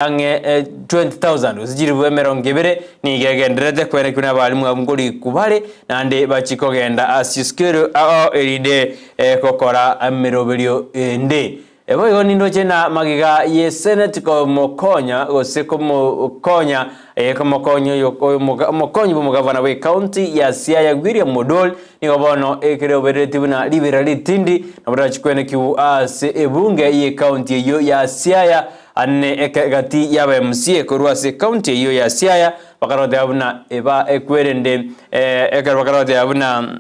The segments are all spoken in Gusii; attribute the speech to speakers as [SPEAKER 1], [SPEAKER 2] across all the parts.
[SPEAKER 1] Ang'e 20,000 gose chilifu 20 nigo egendererete kwerekwa nabalimu abwo nkorikwa bare, naende bachie kogenda ase chisukuru ao erinde gokora emeroberio ende. Boigo nindoche na magega ye senate komokonya gose komokonya komokonya oyo omokonyi bw'omogavana bw'ecounty ya Siaya William Odol nigo bono ekerobereretie buna ribera ritindi nabo rirachi kwenekiwa ase ebunge y'ecounty eyio ya Siaya Ane egati y'aba MCA korwa ase ekaunti eyio ya Siaya bakaroteba buna eba ekwerende ekero bakaroteba buna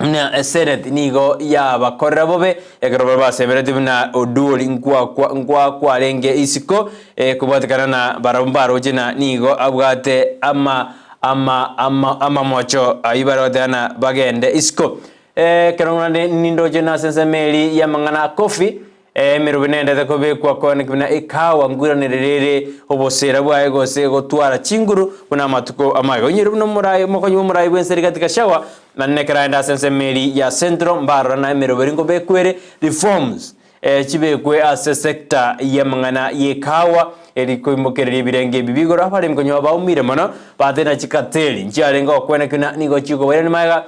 [SPEAKER 1] buna eseneti nigo yabakorera bobe ekero baria baseberetie buna Oduori nkwakwa nkwa-kwarenge isiko kobwatekana na barabwo mbaroche na nigo abwate ama ama ama amamocho ayio bare goteba na bagende isiko. Ekero naende nindoche nase ensemo eria y'amang'ana a Kofi Emerobe nendete kobekwa kwane buna ekawa nkoiranerere ere oboseera bwaye gose gotwara chinguru buna amatuko amage. Onyore buna omorai omokonyi bw'omorai bw'ense Rigathi Gachagua naende ekero aende ase ensemo eria ya Central mbarora na emerobe eri nkobekwa ere reforms chibekwe ase sector y'amang'ana y'ekawa eri koimokereria ebirengo ebi bigoro abaremi konya baumire mono batari na chikateli nchiarenge gokwenekwa na nigo chikobairania magega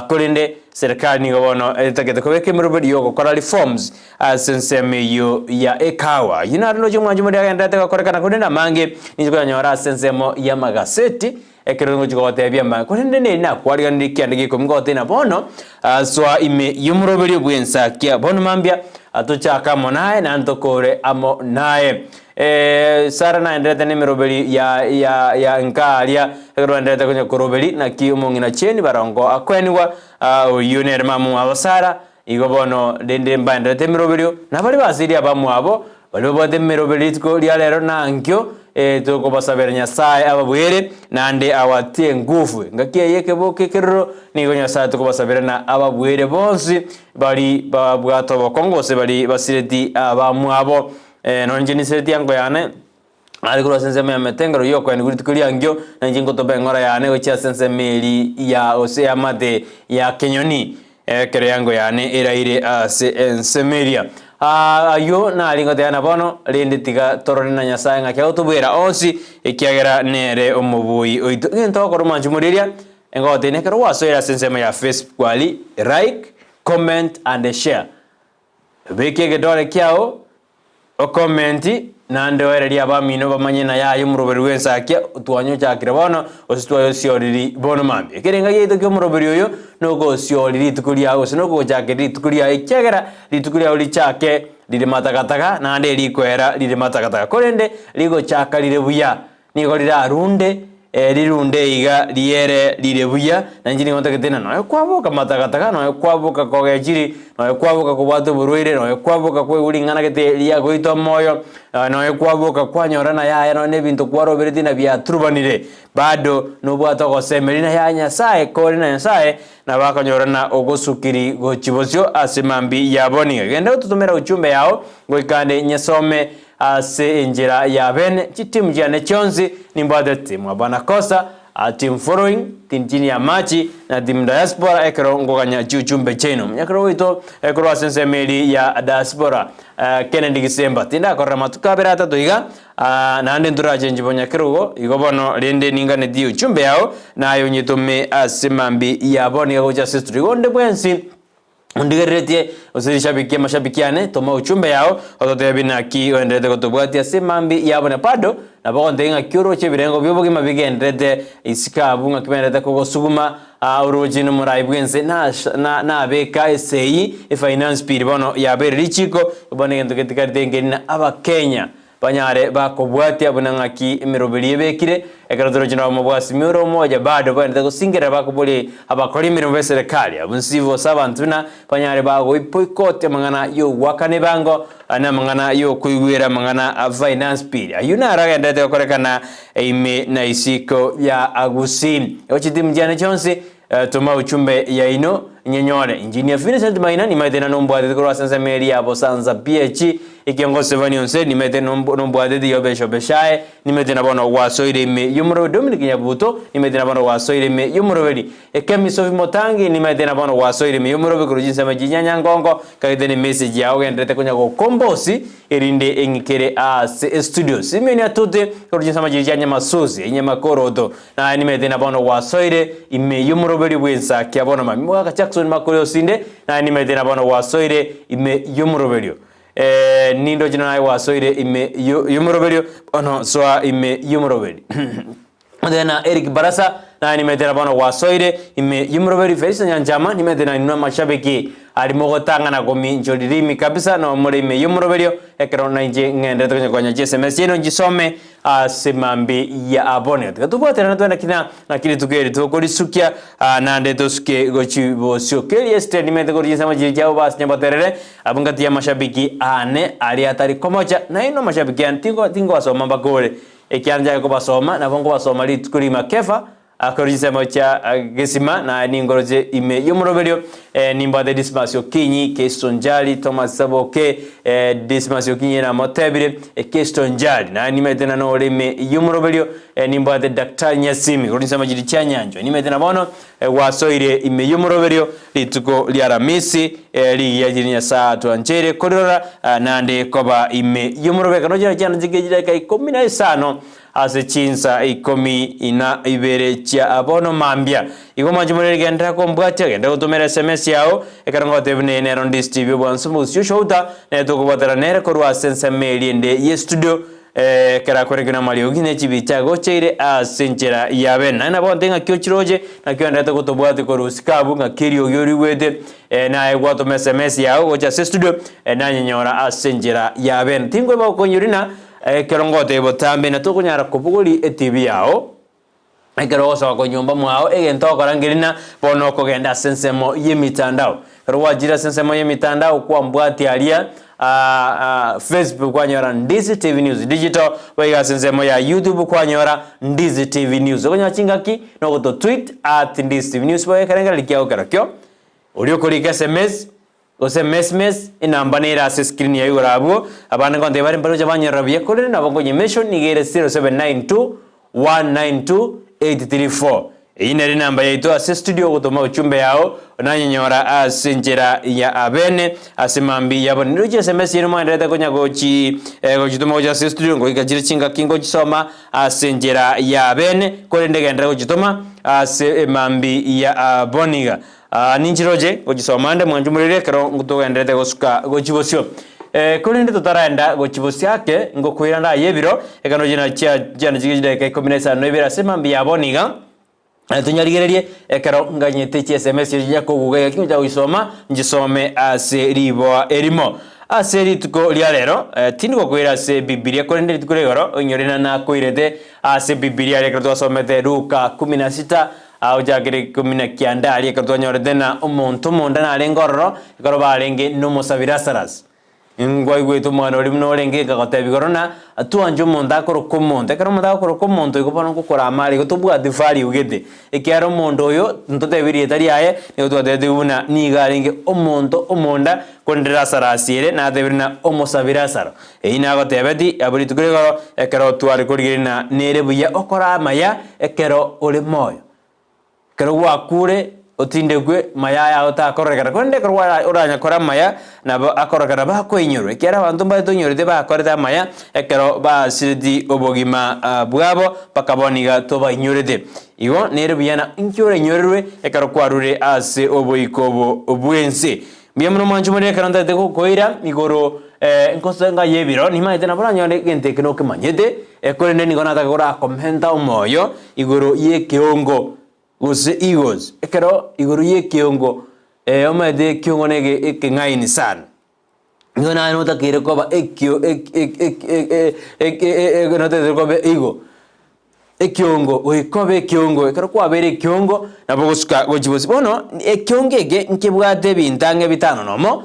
[SPEAKER 1] Korende serikali nigo bono etagete kobeka emeroberi y'ogokora reforms ase ensemo eyio ya ekawa. Ayio naro noche omwancho moria agenderete gokorekana korende amange ninche koyanyora ase ensemo y'amagaseti ekero ngochia gogotebia amange. Korende neri nakwariganirie ekianda gia ikomi ngogotebia na bono soa ime y'omoroberio bw'ensakia bono mambia tochake amo naye naende tokore amo naye. Sara naenderete nemeroberi ya ya ya nka aria, ekero baenderete konya koroberi, naki omong'ina Jane barongo akwenigwa, oyio nere mama omwabo Sara, igo bono rende mbaenderete emeroberio, na baria basirie abamwabo, baria babwate emeroberi rituko ria rero na ankio, tokobasabera Nyasae ababwere, naende abatie engufu. Engaki eye ekeboka ekeroro, nigo Nyasae tokobasabera na ababwere bonsi bari babwate obokongu gose bari basireti abamwabo. Nonya inche nisereti engo yane are korwa ase ensemo ya emetengero y'okoenigwa rituko riankio, na inche ngotoba eng'ora yane gochia ase ensemo eria ya gose y'amate ya kenyoni, ekero engo yane eraire ase ensemo eria. Ayio naria ngoteba na bono, rende tiga torore na Nyasae ng'aki agotobwera onsi, ekiagera nere omobui oito. Egento ogokora omwanchi moriria, engotebia nekero gwasoire ase ensemo ya Facebook aria, like, comment and share. Beka egedore kiao, okomenti, naende oererie abamino bamanye na yaya omoroberi bw'ensakia twanyochakire bono, gose twayosioriri bono mambia. Ekerenga giaito ki'omoroberi oyo nogosiori rituko riao gose nokogochakera rituko riao, ekiagera rituko riao richake rire matakataka, naende rikoera rire matakataka, korende rigochaka rire buya. Nigo rirarunde, rirunde iga riere rire buya, na inche nigo ntagete ng'a nonya kwaboka matakataka, nonya kwaboka kogechiri, nonya kwaboka kobwate oborwaire, nonya kwaboka kwaigwa ring'ana gete riagoita omoyo, nonya kwaboka kwanyora na yaya nonya na ebinto kwaroberetie na biaturubanire, bado nobwate ogosemeria na yaya Nyasaye kore na Nyasaye, nabo akonyora na ogosukiri gochia bosio ase mambia yabo. Nigo genda gototomera uchumbe yao, goika ande nyesome Ase enchera ya bene chitimu chiane chionsi nimbwate timu abanakosa, team following, team chini ya machi na team diaspora ekero nkoganya chiuchumbe chiaino. Ekero goito korwa ase ensemo eria ya diaspora Kennedy Gisemba tindakorera matuko abere atato iga naende ntorachenchi bonyakerogo igo bono rende ninganetie uchumbe yao naye onyetome ase mambi ya bono iga gocha ase studio. Igo onde bwensi Ondigereretie gose rishabiki amashabiki ane, toma uchumbe yao, ototebie naki oenderete gotobwatia ase mambi yabo na bado nabo ogontebia ng'aki oroche ebirengo bi'obogima bigenderete isiko abwo ng'aki benderete kogosuguma aa oroche nomorai bw'ense nas na nabeka esegi efinance bill bono yabeire richiko bono egento getigarete nkeri na abakenya Banyare bakobwatia buna ng'aki emeroberi ebekire, ekero toroche nobomo bwa Simioro ore omoja bado bagenderete gosingerera bakoboria abakori emeremo b'eserekari abwo civil servants buna banyare bagoiboikoti amang'ana y'ogoakana ebango na amang'ana y'okoigwera amang'ana a finance bill. Ayio naro agenderete gokorekana ime na isiko ya Gusii. Igo chitimu chiane chionsi toma uchumbe yaino. Nyenyore. Engineer Vincent Maina nimaete na nombwatete korwa ase ensemo eria ya Bosanza PH, ekiango Stefani Onse nimaete nombwatete Yobesh Obeshae nimaete na bono gwasoire ime y'omoroberi Dominic Nyabuto nimaete na bono gwasoire ime y'omoroberi Ekemi Sophie Motangi nimaete na bono gwasoire ime y'omoroberi korwa chinsemo chi'Nyanyangongo kagete ne message yao ogenderete konya gokombosi erinde eng'ikere ase estudio Simeon Atute korwa chinsemo chiria chia Nyamasusi Enyamakoroto Naye nimanyete ng'a bono gwasoire ime y'omoroberio bw'ensakia bono mambia. Mogaka Jackson Makori Osinde, naye nimanyete ng'a bono gwasoire ime y'omoroberio. Eh, nindoche naye gwasoire ime y'omoroberio, bono soa ime y'omoroberi. Then Eric Barasa, naye nimanyete ng'a bono gwasoire ime y'omoroberi. Felista Nyanchama, nimanyete ng'a inwe amashabiki aria mogotang'ana kominchoria rimi kabisa, nabo more ime y'omoroberio, ekero nainche ng'enderete konya konya chiSMS chiaino nchisome. Ase mambia ya abone. Tiga tobwaterane twende kina naki rituko eri tokorisukia, ah, naende tosuke gochi bosio. Keri Esther nimanyete korwa chinsemo chiria chiabo base nyabaterere, abwo ngati y'amashabiki aane aria atari komocha, nainwe amashabiki ane tingo tingobasoma mpaka ore, ekiagera nchake kobasoma, nabo nkobasoma rituko rigima Kefa, Akore chinsemo chia gesima, na ningoroche ime y'omoroberio, nimbwate Dismas Okinyi, Kesto Njali, Thomas Saboke, Dismas Okinyi namotebire, Kesto Njali, naye nimanyete na nore ime y'omoroberio, nimbwate Daktari Nyasimi, korwa chinsemo chiria chia Nyanchwa, nimanyete na bono gwasoire ime y'omoroberio rituko ria Aramisi, rigiya riria Nyasae atwancheire korirora, naende koba ime y'omoroberio. Ekero chiana chiane chike chidakika ikomi na isano, Ase chinsa ikomi na ibere chia bono mambia. Igo mwanche more rigenderera kombwatia, genda gotomera sms yao, ekero ngotebia buna eye nero ndi Steve Obwansu Mosio Shouta, nere tokobwatana nere korwa ase ensemo eria ende ye studio, ekero akorekire namariogi ne chibicha agocheire ase enchera ya bene. Naende nabo nte ng'aki ochiroche, naki oenderete gotobwatia korwa isiko abwo, ng'aki eriogi origwete, naye gwatoma sms yao gocha ase studio, nanyenyora ase enchera ya bene. Tinkoeba gokonyora ng'a Ekero ngotebia botambe na tokonyara kobogoria etibi yao, ekero ogosoka korwa nyomba mwao, egento ogokora nkeri na bono okogenda ase ensemo y'emitandao. Ekero gwachire ase ensemo y'emitandao kwambwatia aria Facebook kwanyora Ndizi TV News Digital, boigo ase ensemo ya YouTube kwanyora Ndizi TV News. Okonyora chingaki na ogoto tweet at Ndizi TV News boigo ekerengererio kiao kerokio, oria okorika sms Gose mesmes, enamba nere ase escreen ya igoro abwo, abande ngontebia bare mbaroche banyorora buya korende nabo nkonyemesho nigo ere 0792 192 834. Eyio nere enamba yaito ase studio ogotoma ujumbe yao onanyenyora ase enchera ya abene ase mambia yabo. Niroche sms yaino mwaenderete konya gochi gochitoma gocha ase studio ngoika chire chingaki ngochisoma ase enchera ya abene korende genderera gochitoma ase emambi ya boniga. Aa, ninchiroche gochisoma ande mwanche morere ekero togendererete gosuka gochia bosio. Eh, korende totaraenda gochia bosio ake, ngokoira ndaye ebiro, ekero nochie na chia chiane chiria chidakika ikomi na isano na ibere ase mambia ya bono iga, tonyarigererie ekero nganyete chi sms echi chinya koguga iga kingocha gochisoma, nchisome ase riboa erimo. Ase rituko ria rero, tindi gokoira ase Bibilia, korende rituko ria igoro, oinyore na nakoirete ase Bibilia aria ekero twasomete Luka kumi na sita, Agochakera ikomi na kianda aria ekero twanyorete na omonto omonda narenge ororo, ekero barenge nomosabi Lazarus. Nkwaigwete omwana oria buna orenge nkagotebia igoro na twanche omonto akoroka omonto. Ekero omonto agokoroka omonto igo bono ngokorama are igo tobwati value gete. Ekiagera omonto oyo ntotebi erieta riaye, nigo twatebetigwe buna nigo arenge omonto omonda korende Lazarus ere natebire na omosabi Lazaro. Eyio nagotebeti abwo rituko rigoro, ekero tware korigereria na nere buya okore amaya ekero ore moyo. Ekero gwakure otindekwe, maya aya otakororekana, korende ekero oranyakore amaya nabo akororekana bakoinyorwa, ekiagera abanto mbare toinyorete bakorete amaya ekero basireti obogima bwabo mpaka bono iga tobainyorete. Igo nere buya na inki orainyorerwe ekero kwarure ase oboiko obo bw'ense. Mbuya mono mwanche more ekero ntagete gokoira igoro nkosenga y'ebiro, nimanyete nabo oranyore egento eke nokemanyete, korende nigo nataka korakomenta omoyo igoro y'ekeongo gose eagles. Ekero igoro y'ekeongo omanyete ekeongo na ege ekeng'aini sana. Nigo naye notakeire koba ekio notagete koba eagle. Ekiongo, goika obe ekiongo, ekero kwabeire ekiongo, nabo ogosuka gochia bosio. Bono, ekiongo eke nkebwate ebinto ang'e bitano nomo,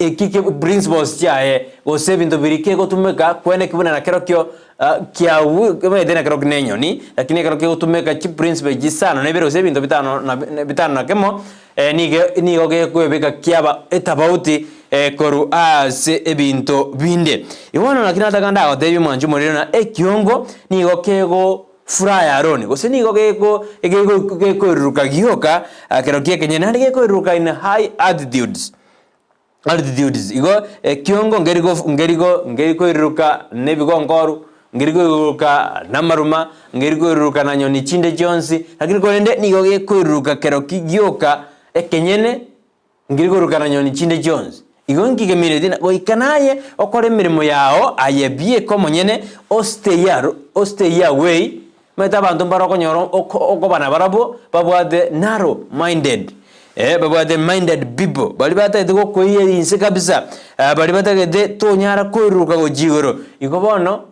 [SPEAKER 1] Eki ki principles chiaye gose ebinto biria kegotumeka kweneki buna nakerokio kiabu omanyete nakerokio na enyoni lakini ekero kegotumeka chiprinciple echi isano na ibere gose ebinto bitano na bitano na kemo nigo nigo gekoebeka kiaba etabauti korwa ase ebinto binde. Igo bono naki nataka ndagotebie mwanche omorero na ekiongo nigo kego furaya Aroni gose nigo geko geko gekoiruruka gioka kerokio ekenyene naende gekoiruruka in high altitudes. Altitudes, igo ekiongo nkeri go nkeri go nkeri koiruruka na ebigonkoru, nkeri koiruruka na amaruma, nkeri koiruruka na nyoni chinde chionsi, lakini korende nigo gekoiruruka kero ki gioka ekenyene, nkeri koiruruka na nyoni chinde chionsi. Igo nki kemineti na goika naye okore emeremo yao aye bieka omonyene ostay aro ostay away, omanyete abanto mbare okonyora oko okoba nabarabwo babwate narrow minded. Eh, babwate minded people, baria batagete gokoiya inse kabisa, baria batagete tonyara koiruruka gochia igoro. Igo bono,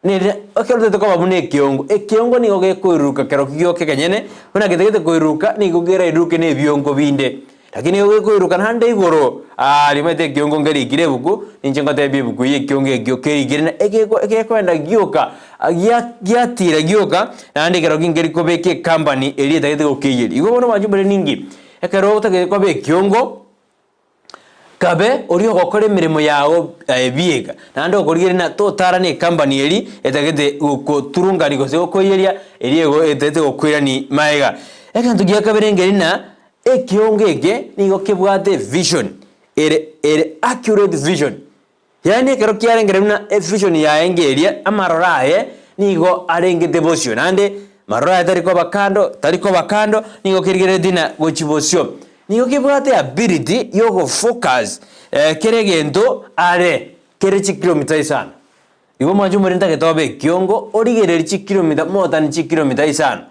[SPEAKER 1] nere ekero otagete koba buna ekiongo, ekiongo nigo gekoiruruka kerokio gioka ekenyene, buna getagete koiruruka nigo kerairuruke na ebiongo binde. Lakini nigo gekoiruruka naende igoro aaria omanyete ekiongo nkerikire ebuku, ninche ngotebie ebuku eye ekiongo ekio kerikire na egeko egekoenda gioka gia giatira gioka, naende ekerogo nkeri kobeka ecompany eria etagete gokeiyeria. Igo bono mwanche mbore ninki? Ekero otagete koba ekiongo, kabe oria ogokora emeremo yago aye bieka, naende okorigereria na totara na ecompany eria etagete gokoturungani gose gokoiyeria eria ego etagete gokoirani maega. Egento gia kabere nkeri na ekiongo eke nigo kebwate evision ere ere accurate vision. Yaani ekero kiarengire buna evision yaye ngeria, amaroro aye nigo arengete bosio, naende maroro aye tari koba kando, tari koba kando, nigo kerigereretie na gochia bosio. Nigo kebwate ability yogofocus kera egento are kere chikilomita isano. Igo mwanche omoriri ntagete obe ekiongo, origererie chikilomita more than chikilomita isano.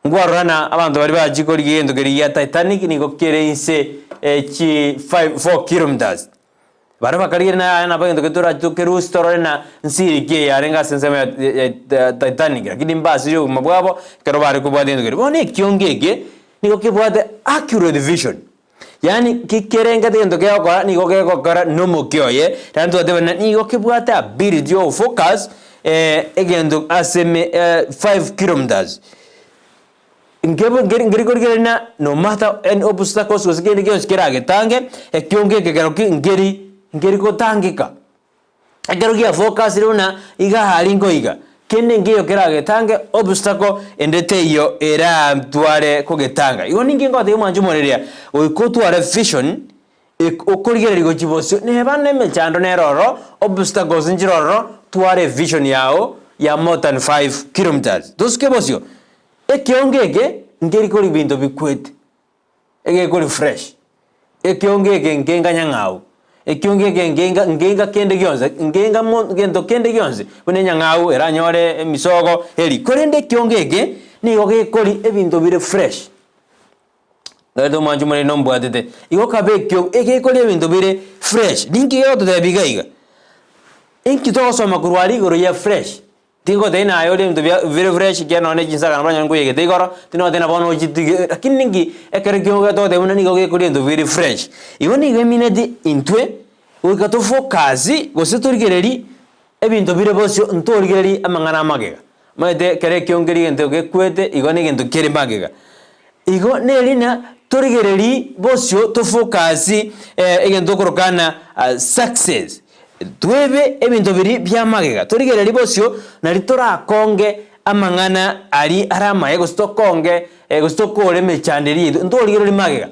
[SPEAKER 1] Nkwarora na abanto baria bachia korigia egento keria gia Titanic nigo kere inse chi five four kilometers. Baria bakarigereria na yaya nabo egento keria torache tokerusie torore na nsiri ki eye yarenge ase ensemo ya ya Titanic lakini mbasirie obogima bwabo ekero bare kobwata egento keria. Bono ekiongo eke nigo kebwate accurate vision, yaani ki kerengete egento kegokora nigo kegokora na omokia oye, naende twateba buna nigo kebwate ability ya gofocus egento ase eme five kilometers. Nkebe nkeri nkeri korigereria na no matter any obstacles gose kende gionsi keragetange, ekio ngeke kerokio nkeri nkeri gotangeka. Ekero giafocusire buna iga aria nkoiga, kende nkeiyo keragetange obstacle ende teiyo eratware kogetanga. Igo ninki ngotebia mwanche omoreria, goika otware vision ek okorigereria gochia bosio neba na emechando nere ororo, obstacles nchire ororo, twara evision yago ya more than five kilometres. Tosuke bosio, ekiongo eke nkeri kori binto bikwete, egekori fresh, ekiongo eke nkenga nyang'au, ekiongo eke nkenga nkenga kende gionsi, nkenga mo gento kende gionsi, buna enyang'au eranyore emisogo eri. Korende ekiongo eke, nigo gekori ebinto bire fresh. Naende omwancho omonene nombwatete, igo kabe ekio egekoria ebinto bire fresh. Ninki gegototebia iga iga? Inki togosoma korwa aria igoro ya fresh? Tingotebia naye orie ebinto bia bire fresh ekiagera nonye ne chinsaga nabo onye nkoiyegete igoro, tindagotebia na bono ochitige, lakini ninki ekero ekio togoteba buna nigo gekoria ebinto bire fresh. Igo nigo emineti intwe, goika tofocus gose torigereria ebinto bire bosio ntorigereria amang'ana amagega. Omanyete ekero ekio nkeri egento gekwete igo na egento kere magega. Igo neri ng'a torigererie bosio tofocus egento tokoroka ng'a success. Twebe ebinto biria bia magega, torigererie bosio nari torakonge amang'ana aria are amaye gose tokonge gose tokore emechando eria yaito, ntorigererie magega.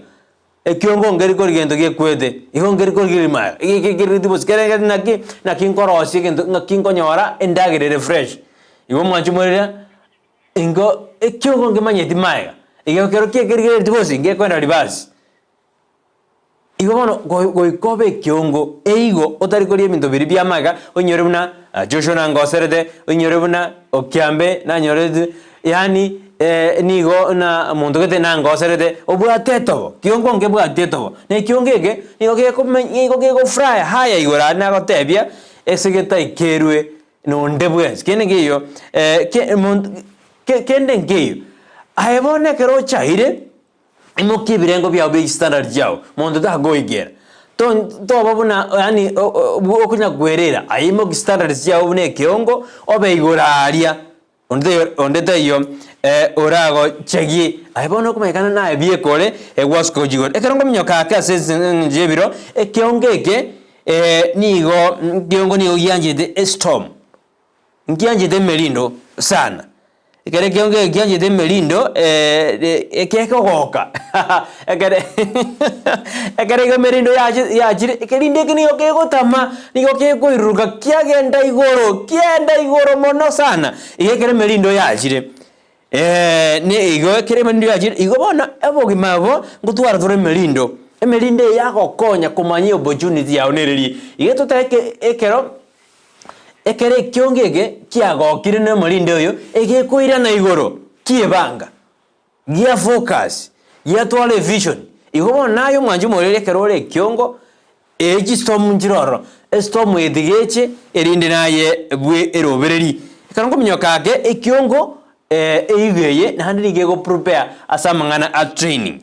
[SPEAKER 1] Ekiongo nkeri kori gento gekwete, igo nkeri korigereria magega, egekekereti bosio kerengeti naki, naki nkorosia egento ng'aki nkonyora endagera ere fresh. Igo mwanche moreria, ingo ekiongo nkemanyeti magega, igo ekero kiekerigereti bosio ngekoenda reverse. Igo bono go goika obe ekiongo eigo otari koria ebinto biria bia magega, oinyore buna Joshua nangoserete, oinyore buna Okiambe nanyorete yaani nigo na monto gete nangoserete, obwate etobo, kiongo nkebwati etobo. Na ekiongo eke, nigo gekomenya nigo gegofuraya haya igoro aria nagotebia, ase getaikerwe nonde bwensi. Kende nkeiyo ke monto ke kende nkeiyo. Aye bono ekero ochaire, imokia ebirengo biao bia chistandard chiao, monto tagoikera. Ton toba buna yaani okonya kwerera, aye imokia standards chiago buna ekeongo, obe igoro aria, onde taiyo onde taiyo oragochegie. Aye bono okomanyekana naye bieka ore, gwasuka gochia igoro. Ekero nkominyoka ake ase eng'encho y'ebiro, ekeongo eke nigo ekeongo nigo gianchete estorm. Nkianchete emerindo sana, ekero ekiongo eke kianchete emerindo ekegoka ekere ekero iga emerindo yachi yachire ekerinde eke nigo kegotama, nigo kekoiruruka kiagenda igoro kiaenda igoro mono sana, iga ekero emerindo yachire ne igo ekero emerindo yachire, igo bono obogima obo ngotwara tore emerindo, emerindo eye yagokonya komanya eopportunity yago nereri, iga totake ekero. Ekero ekiongo eke kiagokire nomorindi oyo, egekoirana igoro ki'ebanga, gia focus, giatwara evision. Igo bono naye omwanchi omoreri ekero ore ekiongo, ee chistorm nchire ororo, estorm eye tiga eche erinde naye bwe erobereri. Ekero nkominyoka ake ekiongo eigo eye naende nigo ego prepare ase amang'ana a training.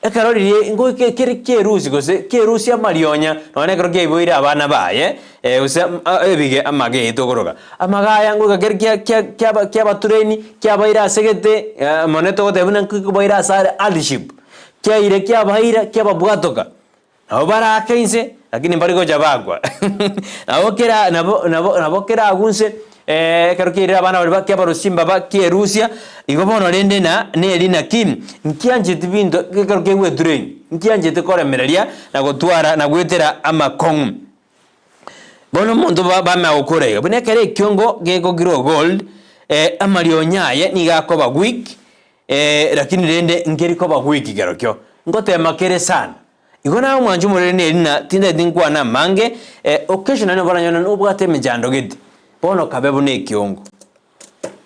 [SPEAKER 1] Ekero riria ngoika kere kierusi gose kierusia amarionya, nonya nekero kiaiboire abana baye, gose ebige amage tokoroka. Amage aya ngoika kere kia kia kiaba kiabatureni, kiabaira ase gete, mono togoteba buna nkobaira ase are hardship, kiaire kiabaira kiababwatoka. Nabo barake inse, lakini mbari gocha bakwa. Nabo kera nabo nabo nabo keragwe inse ekero kiairire abana baria kiabarusia chimbaba kierusia, igo bono rende na neri naki, nkiancheti binto ekero kegwetureni, nkianchete koremereria na gotwara na goetera amakong'u. Bono omonto ba bamanya gokora iga, buna ekero ekiongo gekogirwa gold, amarionya aye nigo akoba weak, lakini rende nkeri koba weak kerokio, ngotema kere sana. Igo naye omwancha omorere neri na tintageti nkwane amange, occasionally nabo oranyore nobwate emechando gete, bono kabe buna ekiongo.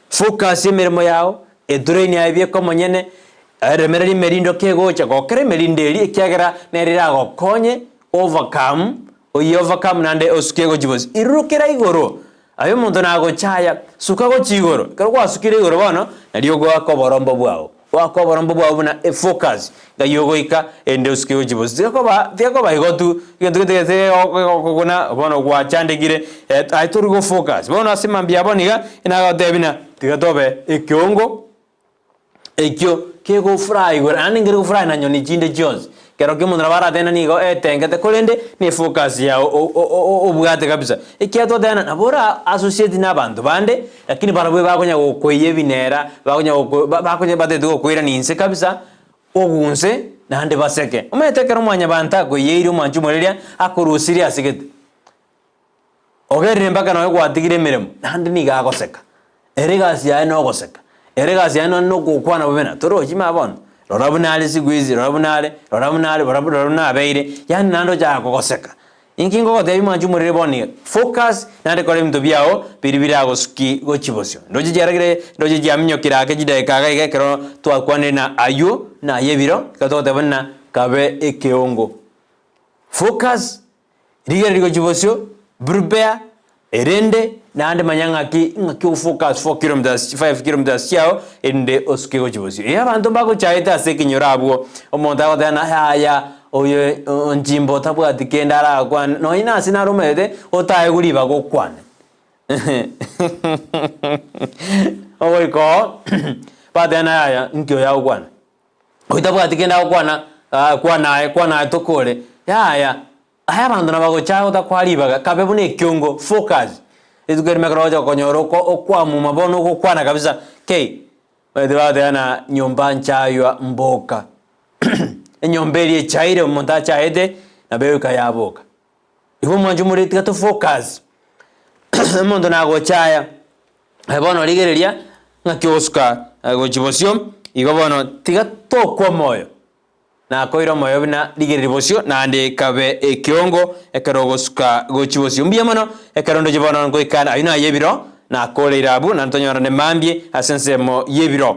[SPEAKER 1] Focus emeremo yao, etrain yaye bieka omonyene, remereria emerindo kegocha, gokera emerindo eria ekiagera nere eragokonye overcome, oye overcome naende osuke gochia bosio. Irurukera igoro, aye omonto nagochaya, suka gochia igoro, ekero gwasukire igoro bono, nario ogoaka oborombo bwao. Goaka oborombo bwao buna efocus, ng'ai ogoika erinde osuke gochia bosio. Tiga koba tiga koba igo tu, egento gete gete gekogokuna bono gwachandekire, aye tori go focus. Bono ase mambia bono iga, nagotebia buna tiga tobe ekeongo ekio kegofurahi igoro, naende nkeri gofurahi na nyoni chinde chionsi. Ekero kia omonto nabo aratende nigo etengete korende ne efocus yao obwate kabisa. Ekiagera twateba nabo ora associate na abanto bande, lakini barabwo bakonya gokoiyia ebinera, bakonya goko bakonya batagete gokoirania inse kabisa, ogunse naende baseke. Omanyete ekero mwanyabanto akoiyeirie omwanchi omoreria, akorusirie ase gete. Ogerire mpaka nonya gwatigire emeremo, naende nigo agoseka. Ere egasi yaye nogoseka, ere egasi yaye nonye nogokwana bobe na torochi ma bono, rora buna are siku hizi, rora buna are, rora buna are, rora buna abeire, yaani naende ochaka kogoseka. Inki ngogotebia mwanche omorere bono iga, focus naende kora ebinto biago biria biragosuki gochia bosio. Ndoche chiaragire, ndoche chiaminyokire ake chidakika iga iga ekero twakwanire na aywo na aye ebiro, ekero togoteba buna kabe ekeongo. Focus. Rigereria gochia bosio, prepare, erende, naende manya ng'aki ng'aki ofocus 4 kilometers, 5 kilometers chiao, erinde osuke gochia bosio. Ee abanto mbagochaete ase ekenyoro abwo, omonto agoteba ng'a yaya oyo onchimba otabwati kende arakwane, nonye na ase naro omanyete, otaegwe ribaga okwane. Ogoika oo, bateba ng'a yaya nki oyo agokwana. Oyio tabwati kende agokwana, ah, kwana aye, kwana aye tokore. Yaya, aye abanto nabagochaya gotakoa ribaga, kabe buna ekiongo, focus. Rituko erimo ekero ogocha konyora oko okwamuma bono ogokwana kabisa, kei, omanyete bagoteba ng'a nyomba nchaywa mboka. Enyomba eria echaire omonto achaete, nabo egoika yaboka. Igo omwancho more tiga to focus, omonto nagochaya, aye bono rigereria ng'aki ogosuka gochia bosio, igo bono tiga tokwa omoyo, nakoire omoyo buna rigereria bosio naende kabe ekiongo ekero ogosuka gochia bosio. Mbuya mono ekero ndoche bono ngoika aywo naye ebiro, nakoreire abwo naende tonyorane mambia ase ensemo y'ebiro.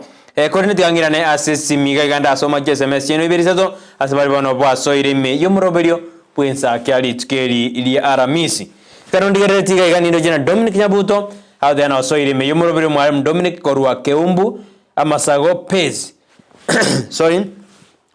[SPEAKER 1] Korende tiga ng'irane ase esimi iga iga ndasoma chiSMS chiaino ibere isato ase baria bono bwasoire ime y'omoroberio bw'ensake rituko eri ria Aramisi. Ekero ndigereretie iga iga nindoche na Dominic Nyabuto agoteba nasoire ime y'omoroberio Mwalimu Dominic korwa Keumbu Amasago Pes sorry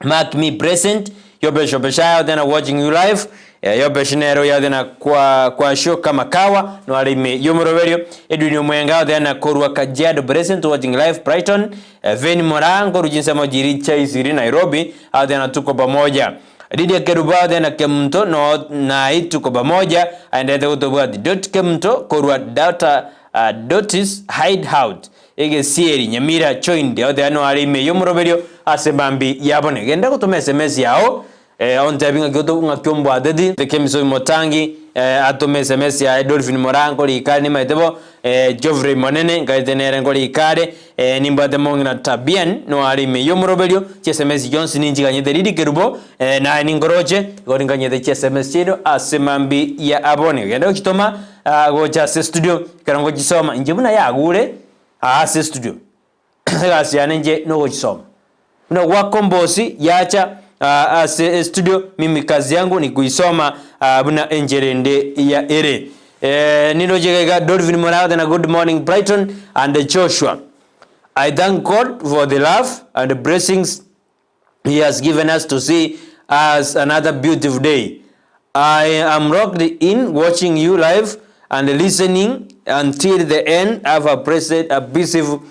[SPEAKER 1] mark me present. Yobesh Obeshaya otena watching you live. Eh, Yobesh nere oyo otena kwa kwa show kama kawa no are ime yomoroberio. Edwin Omwenga otena korwa Kajiado present watching live Brighton. Eh, Veni Moraa nkoru chinsemo chiri chaisiri Nairobi otena tuko pamoja. Lydia Kerubo otena Kemunto no nai tuko pamoja aenderete gotobwati. Dot Kemunto korwa Data uh, Dotis Hideout Egesieri Nyamira joined oteba no are ime yomoroberio ase mambi yabone. Genda gotoma sms yao eh, ontebi ng'aki oto ng'aki ombwateti. Kemisomi Motangi eh, atome sms yaye Dolphin Moraa nkorika are nimaete bo eh, Geoffrey Monene nkaete nere nkorika are eh, nimbwate Mong'ina Tabian no are ime yomoroberio chi sms chionsi ninchiganyete Lily Kerubo eh, naye ninkoroche igo ninganyete chi sms chiaino ase mambi ya abone. Genda gochitoma ah, gocha ase studio Ekero ngochisoma, inche buna yagure aa ase estudio, egasi yane inche nogochisoma. Buna gwakombosi yacha aa ase estudio, mimi kazi yangu ni kuisoma aa buna enchera ende ya ere. Nindoche iga iga Dolphin Moraa na good morning Brighton and Joshua. I thank God for the love and blessings he has given us to see us another beautiful day. I am locked in watching you live and listening until the end. Have a blessed, a peaceful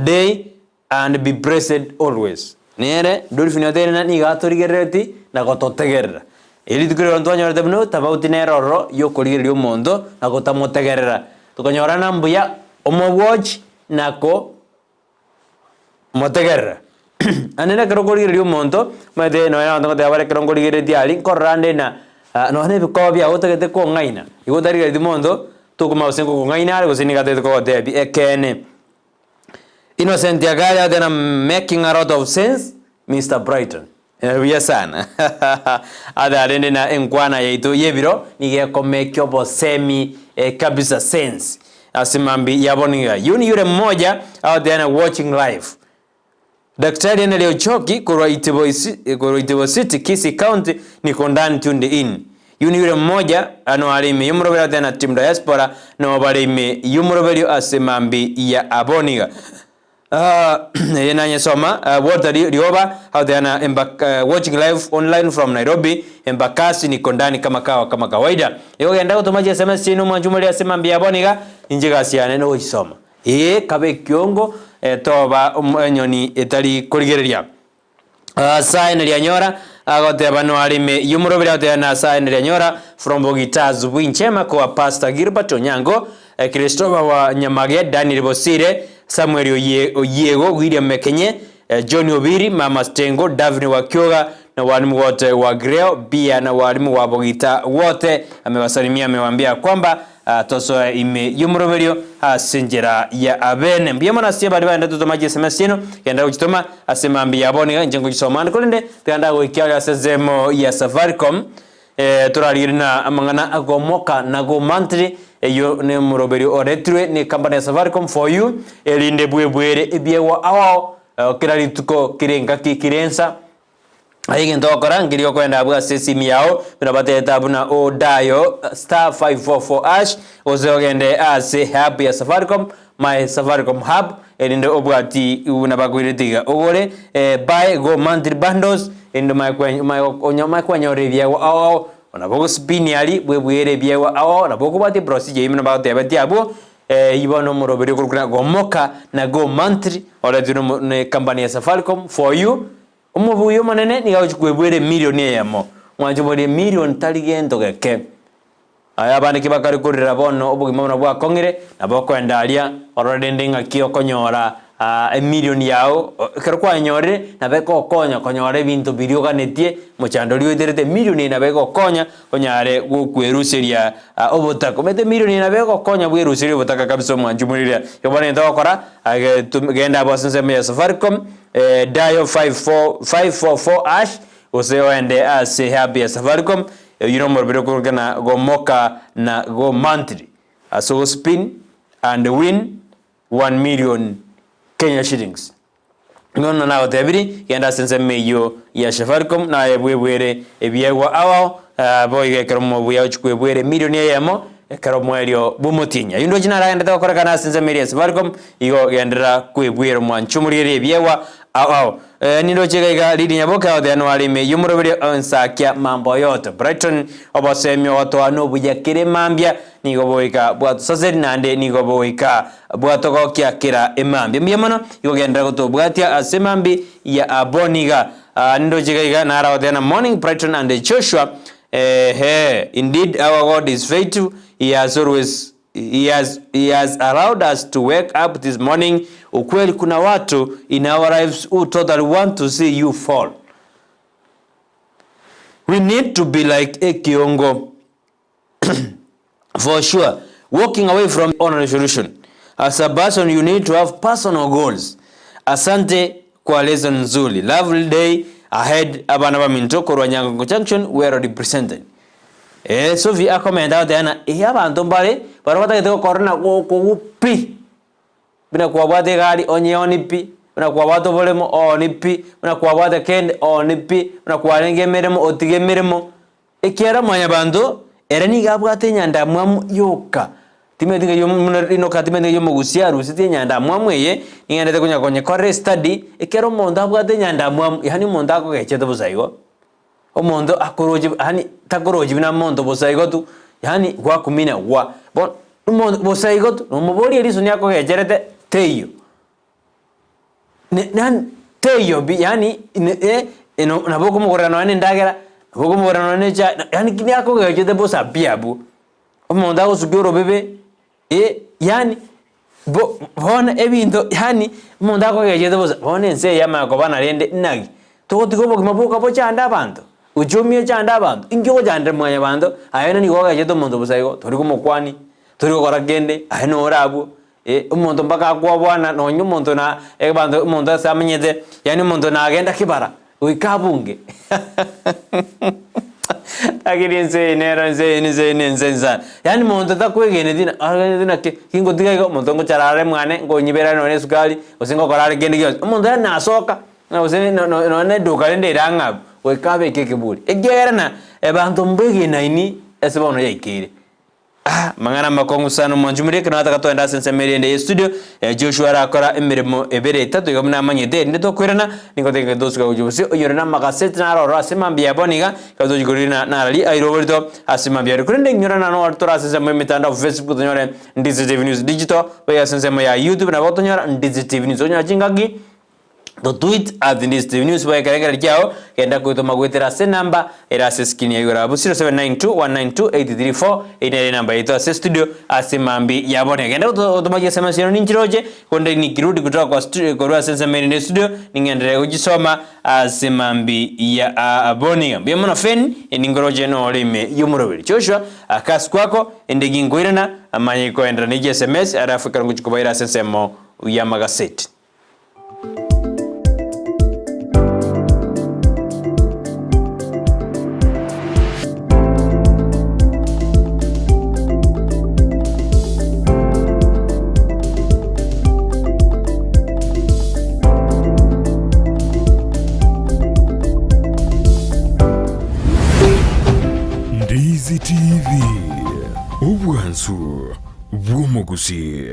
[SPEAKER 1] day and be blessed always. Nere Dolphin oteire na nigo atorigerereti na gototegerera. Rituko riria ntwanyorete buna tofauti nere ororo yokorigereria omonto na gotamotegerera. Tokonyorana mbuya omowatch na ko Motegerere. Naende nekero okorigereria omonto, omanyete nonya abanto ngoteba bare ekero nkorigereretie aria, nkorora nde na nonya na ebikoba biago otagete kong'aina, igo otarigereretie monto, tokomanya gose nkokong'aina are gose nigo atagete kogotebia ekeene. Innocent Agaya oteba making a lot of sense Mister Brighton. Buya sana. Ase rende na enkwana yaito y'ebiro nigo ekomekia obosemi kabisa sense ase mambi ya bono iga. Yuni yule mmoja agoteana watching live. Daktari Henry Ochoki korwa Itibo korwa Itibo City Kisii County niko ndani tuned in. Yuni yule mmoja ano are ime y'omoroberio agoteana team diaspora nabo bare ime y'omoroberio ase mambi ya abono iga. Eye nanyesoma Walter Rioba agoteana watching live online from Nairobi Embakasi niko ndani kama kawa kama kawaida. Igo genda gotoma chi sms chiaino mwanche more ase mambia ya bono iga inche egasi yane nogochisoma. Ee kabe ekiongo toba enyoni etari korigereria. Asae narianyora agoteba noare ime y'omoroberi agoteba Nasae narianyora from Bogita Asubuhi Njema kwa Pastor Gilbert Onyango, Christopher wa Nyamage, Daniel Bosire, Samuel Oye Oyiego, William Mekenye, John Obiri, Mama Stengo, Daphne wa Kyoga na walimu wote wa Greo bia na walimu wa Bogita wote amewasalimia amewaambia kwamba Tosoe ime y'omoroberio ase enchera ya abene. Mbuya mono ase baria baendete gotoma chisms chiaino, genda gochitoma ase mambia ya bono iga inche ngochisoma ande korende tiga ndagoikia aria ase ensemo ya Safaricom torarigererie na amang'ana agomoka na go monthly eyio ne omoroberio oretirwe ne ecompany ya Safaricom for you erinde bwebwere ebiegwa ao ao kera rituko kera engaki kera ensa. Aye egento ogokora nkeria okoenda abwo ase esimi yao, buna bateta buna o dial star 544 hash, gose ogende ase hub ya Safaricom, my Safaricom hub, erinde obwati buna bakoirete iga ogore eh, buy go monthly bundles, erinde omanye kwe omanye onya omanye kwenyorera ebiegwa ao ao, nabo ogospin aria bwebwere ebiegwa ao ao, nabo okobwatia eprocedure eyio buna bagotebetie abwo, Eyio bono omoroberi okorokwa na gomoka na go monthly oretwe nomo ne company ya Safaricom for you. Omobuya omonene nigo agochia koebuera emilion eyemo. Mwanche boria emilion tari gento geke. Aya abande ki bakare korera bono obogima buna bwakong'ire, nabo okoenda aria orore rende ng'aki okonyora emilion yao, ekero kwanyorire nabo egokonya konyora ebinto biria oganetie, mochando oria oeterete emilion eye nabo egokonya onyare gokweruseria obotaka. Omanyete emilion eye nabo egokonya bweruserie obotaka kabisa omwanchi omoriria. Igo bono egento ogokora, genda abwo ase ensemo ya Safaricom, Dial 54544 hash gose oende ase hub ya Safaricom, oyio nomoroberi okorokana gomoka na go monthly ase ogospin and win 1 million Kenya shillings. Bono nagotebirie, genda ase ensemo eyio ya Safaricom naye bwebwere ebiegwa ao ao, boigo ekero omobuya ochi kwebwera emilion eyemo. Ekero omoerio bw'omotienyi. Ayio ndoche naragenderete gokorekana ase ensemo eria ya Safaricom, igo genderera kwebwera omwancho omorigererie ebiegwa ao ao. Eh, nindoche iga iga Lady Nyaboke agoteeba noare ime y'omoroberio onsakia mambo yote. Brighton, obosemi ogotoa nobuya kera emambia, nigo bogoika bwatosaseri naende nigo bogoika bwatogokia kera emambia. Mbuya mono, igo genderera gotobwatia ase emambi ya aboniga. Ah, nindoche iga iga nara agoteeba na morning Brighton and Joshua Eeh indeed our God is faithful he has always he has he has allowed us to wake up this morning ukweli kuna watu in our lives who totally want to see you fall we need to be like ekiongo for sure walking away from only solution as a person you need to have personal goals asante kwa lesson nzuri lovely day ahead abana baminto korwa nyangongo junction well represented eh Sophie akomenta agoteba ng'a eh abanto mbare baria batagete gokora na gokogu pi Buna kwabwate egari, onyeoni pi, buna kwabwate oboremo, ooni pi, buna kwabwate kende, ooni pi, buna kwarenge emeremo, otige emeremo. Ekiagera mwanyabanto ere nigo abwate enyandamwamu yoka. Timanyeti ng'a eyio buna rinoka timanyeti ng'a eyio omogusia arusetie enyandamwamu eye, ning'endete konya konyekorera estudy, ekero omonto abwate enyandamwamu, yaani omonto akogechete bosa igo, omonto akoroche yaani takorochi buna monto bosa igo tu, yaani gwakumina gwa. Bono omonto bosa igo tu, nomoborie eriso niakogecherete teiyo. Ne yaani teiyo pi yaani ne nabo okomogorera nonye na endagera, nabo okomogorera nonye na echae, yaani ki niakogechete bosa pi abwo. Omonto agosukia orobebe, yaani bo bono ebinto yaani omonto akogechete bosa, bono ense eye yamanya koba narende naki, togotiga obogima boka bochande abanto, uchumi echande abanto, inki ogochandera mwanyabanto, aye nigo ogechete omonto bosa igo, tori komokwania, tori gokora kende, aye nore abwo. Omonto mpaka akwabwana nonya omonto na abanto omonto ase amenyete, yaani omonto nagenda kibara, goika abunge lakini ense eye nero ense eye ense eye nense ensa. Yaani monto takwegeneti na ageneti naki, kingotiga iga omonto ngochara are mwane, nkonyibera are nonye esukari, gose ngokora are kende gionsi. Omonto yaani nasoka, ng'a gose no no nonye na eduka rende ere ang'e abwo, goika abeke ekeburi. Ekiagera na abanto mbegenaini ase bono yaikeire. Ah, amang'ana amakong'u sana omwanchi omoria ekero nataka togende ase ensemo eria ende ye studio eh, Joshua arakora emeremo ebere etato iga buna amanyete erinde tokoirana nigo togende tosuka gochia bosio oyore na amagaseti naro ororo ase mambia ya bono iga ekero tochi korina narari aire oborito ase mambia aria korende inyora nano ore tore ase ensemo y'emetandao Facebook tonyore Ndizi TV News Digital boigo ase ensemo ya YouTube nabo otonyora Ndizi TV News onyora chingaki To tweet at Ndizi TV News boa ekerengererio kiao genda koitoma goetera ase enamba ere ase escreen ya igoro abwo 0792192834 eyio nere enamba yaito ase estudio ase mambi ya bono. Genda gotoma chiSMS chiaino ninchiroche konde nikirudi kutoka kwa stu korwa ase ensemo ere estudio ning'enderere gochisoma ase mambi ya bono iga. Mbuya mono Fenny ningoroche nore ime y'omoroberi. Joshua akasi kwako ende ginkoirana manye koenderera ne chiSMS alafu ekero ngochia kobaira ase ensemo y'amagaseti.
[SPEAKER 2] Ndizi TV, obwansu bw'omogusii.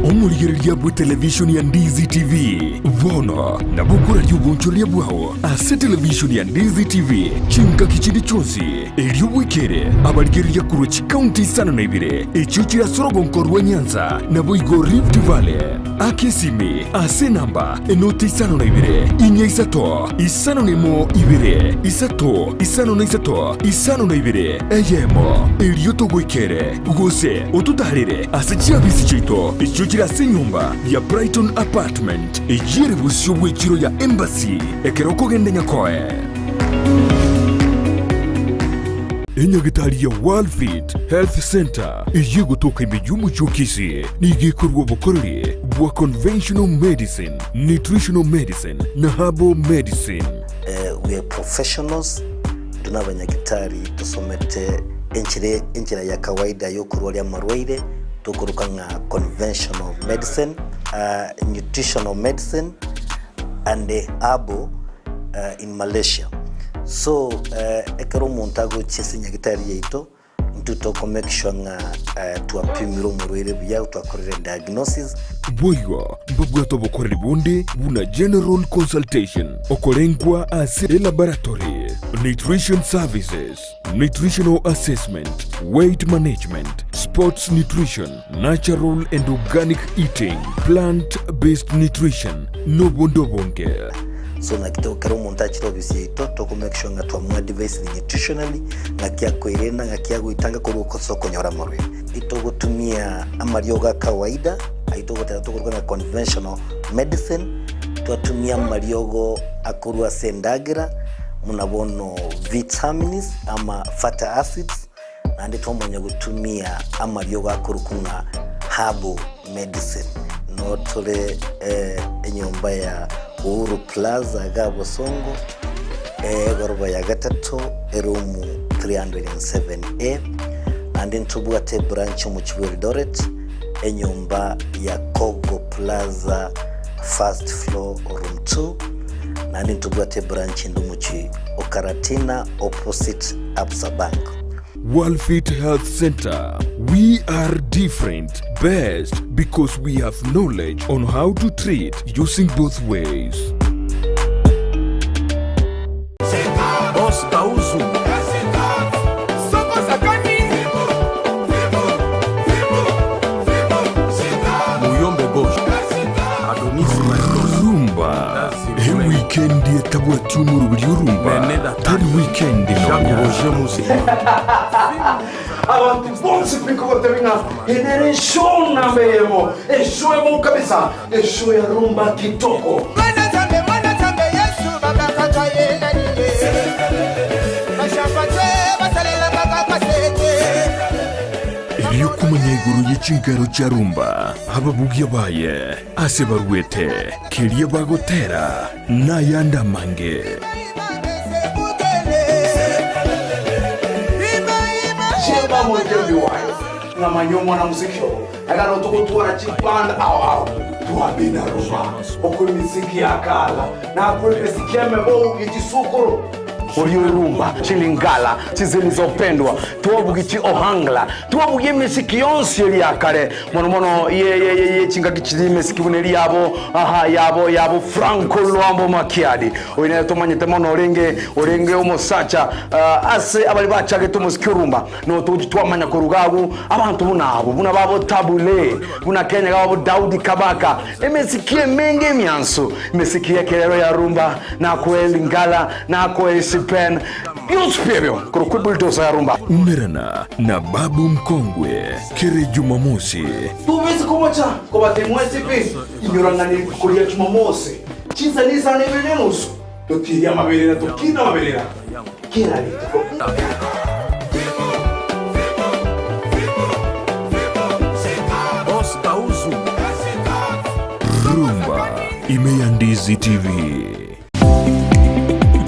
[SPEAKER 2] Omorigereria bw'etelevishoni ya Ndizi TV bono nabo okoraria obonchoreria bwao ase televishoni ya Ndizi TV chingaki chinde chionsi, erio bwekere abarigereria korwa chikaunti isano na ibere echio chire ase orogonko rwa Nyanza naboigo Rift Valley. Aka esimi ase enamba enoti isano na ibere, inya isato, isano na emo ibere, isato, isano na isato, isano na ibere, eyemo, erio togoikere. Gose ototaarere ase chiabisi chiaito echio chire ase enyomba ya Brighton Apartment, eyio ere bosio bw'echiro ya Embassy ekero okogenda Nyakoe. Enyagitari ya Worldfit Health Centre eyio egotoka ime y'omochie o Kisii nigo ekorua obokoreri bwa conventional medicine, nutritional medicine na herbal medicine.
[SPEAKER 3] We are professionals, intwe nabanyagitari tosomete enchera enchera ya kawaida yokorwaria amarwaire tokoroka ng'a conventional medicine, nutritional medicine and herbal in Malaysia. So ekero omonto agochia ase enyagitari yaito, intwe toko make sure ng'a twapimire omorwaire buya, twakorire diagnosis.
[SPEAKER 2] Boigo mbabwate obokoreri bonde buna general consultation, okorengwa ase elaboratory, nutrition services, nutritional assessment, weight management, sports nutrition, natural and organic eating, plant based nutrition, nobonde obonge.
[SPEAKER 3] So naki to ekero omonto achire ofisi yaito toko make sure ng'a twamoadvisire nutritionally, ng'aki akoerenda, ng'aki agoetanga korwa ase okonyora amarwaire. Itogotumia amariogo a kawaida, ayio togoteba tokoroka ng'a conventional medicine, twatumia amariogo akorwa ase endagera buna bono vitamins ama fatty acids, naende twamanya gotumia amariogo akorokwa ng'a herbal medicine. Noo tore enyomba ya Uhuru Plaza iga Bosongo, egoroba ya gatato, eroom 307A, naende ntobwate ebranch omochie bwa Eldoret, enyomba ya Kogo Plaza first floor room 2, naende ntobwate ebranch ende omochie o Karatina opposite Absa Bank.
[SPEAKER 2] Worldfit Health Centre, We are different, best because we have knowledge on how to treat using both ways.
[SPEAKER 4] Boss Kauzu. Muyombe Gauche. Adonis Maestros.
[SPEAKER 2] Rumba, ewikendi etabwati omoroberi orumba, tari wikendi
[SPEAKER 4] Jacques
[SPEAKER 2] nonya.
[SPEAKER 4] Roger Muzima.
[SPEAKER 5] Abanto bonsi pi kogotebi ng'a ere nere eshow namba eyemo, eshow emo kabisa, eshow ya rumba kitoko.
[SPEAKER 6] Mwana Nzambe, Mwana Nzambe, Yesu babakaka ye nani ye? Bashamba te basalelaka kaka sete.
[SPEAKER 2] Erio komanya igoro ye chinkero chia rumba, ababugia baye, ase baruete, keria bagotera, nayande amange.
[SPEAKER 5] Chemba moikembi wayo ng'amanya omwana muziki oo agano togotwara chiband ao ao twabina rumba okwo emiziki ya kala nakwo emiziki emebo yechisukuru
[SPEAKER 7] Orio rumba, chilingala, chizilizopendwa, twabugi chi ohangla, twabugi emisiki yonsi eri yakare mono mono ye ye ye ye chingaki chiri emesiki buna eri yabo aha yabo yabo Franco Luambo Makiadi oyo nere tomanyete mono orenge orenge omosacha uh, ase abari bachagete omosiki orumba no togochi twamanya koruga agwo abanto buna abo buna babo Tabule buna Kenya gabo Daudi Kabaka emesiki emenge emianso emesiki y'ekerero ya rumba nakwe lingala nakwe sipen byonsi pi ebyo korokwa ebulldozer ya rumba.
[SPEAKER 2] Umerana na Babu Mkongwe kere Jumamosi.
[SPEAKER 5] Tobesi komocha kobate mwensi pi inyorang'ani rituko ria Jumamosi chinsa nisano ibere na enusu totirie amaberera tokine amaberera kera rituko.
[SPEAKER 4] Boss Kauzu.
[SPEAKER 2] Rumba ime ya Ndizi TV.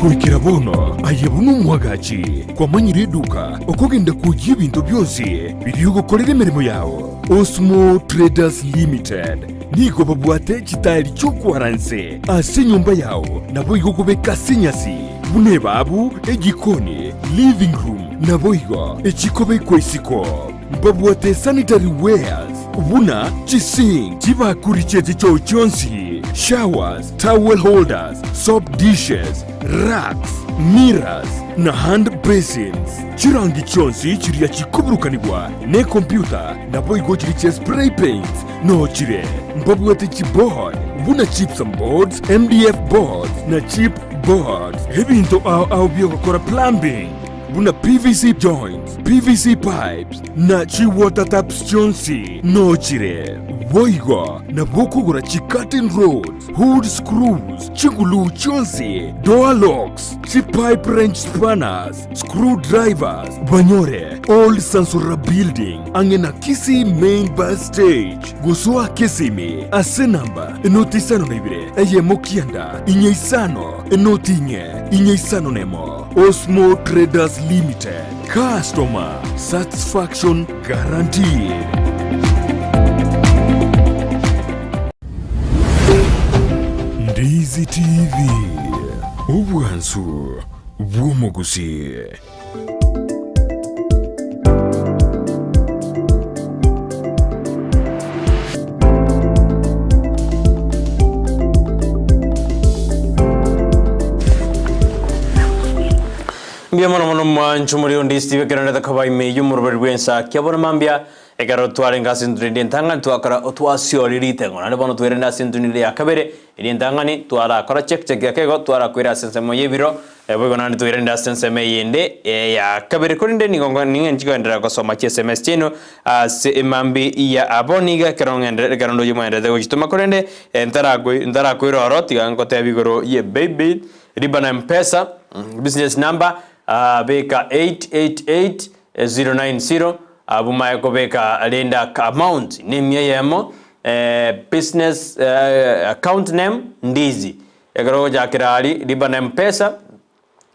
[SPEAKER 2] Goikera bono aye buna omwagachi kwamanyire eduka okogenda kwoyia ebinto bionsi biria ogokorera emeremo yao. Osmo Traders Limited nigo babwate chitairi chi'okwaranse ase enyomba yao naboigo okobeka ase enyasi buna ebabu, ejikoni, living room naboigo echikobekwa isiko. Mbabwate sanitary wares buna chisink, chibakuri chie chichoo chionsi, showers, towel holders, soap dishes, racks, mirrors, na hand basins. Chirangi chionsi chiria chikoburukanigwa nekompyuta naboigo chiria chia spray paints noo chire. Mbabwate chiboard buna gypsum boards, MDF boards na chip boards. Ebinto ao ao biogokora plumbing buna PVC joints, PVC pipes, na chi-water taps chionsi noo chire. Boigo nabo okogora chi-curtain rods, hood screws, chiguluu chionsi, door locks, chi-pipe wrench spanners, screw drivers, banyore Old Sansora Building ang'e na Kisii Main Bus Stage, gosoa Kisimi ase namba enoti isano na ibere eyemo kianda inye isano enoti inye inye isano nemo. Osmo Traders Limited, customer satisfaction guaranteed. Ndizi TV, obwansu. bw'omogusii.
[SPEAKER 1] Mbuya mono mono mwancho muri onde Steve ekero ndete koba ime y'omoroberi bw'ensa kiabona mambia ekero twarenge ase entunda ende entang'ani twakora otwasiori ritengo naende bono twerende ase entunda ende ya kabere eria entang'ani twarakora check check ake igo twarakwera ase ensemo y'ebiro boigo naende twerende ase ensemo eyende ya kabere korende nigo ning'enchi koenderera gosoma chi sms chiaino ase emambi ya abwo nigo ekero ng'enderere ekero ndoche mwaendererete gochitoma korende ntarakoi ntarakoira oro tiga ngotebi igoro ye paybill Riba na Mpesa, business number, beka 888090 abwo maye kobeka rende amount ne emia eyemo, business account name ndizi. Ekero ogochakera aria riba na Mpesa,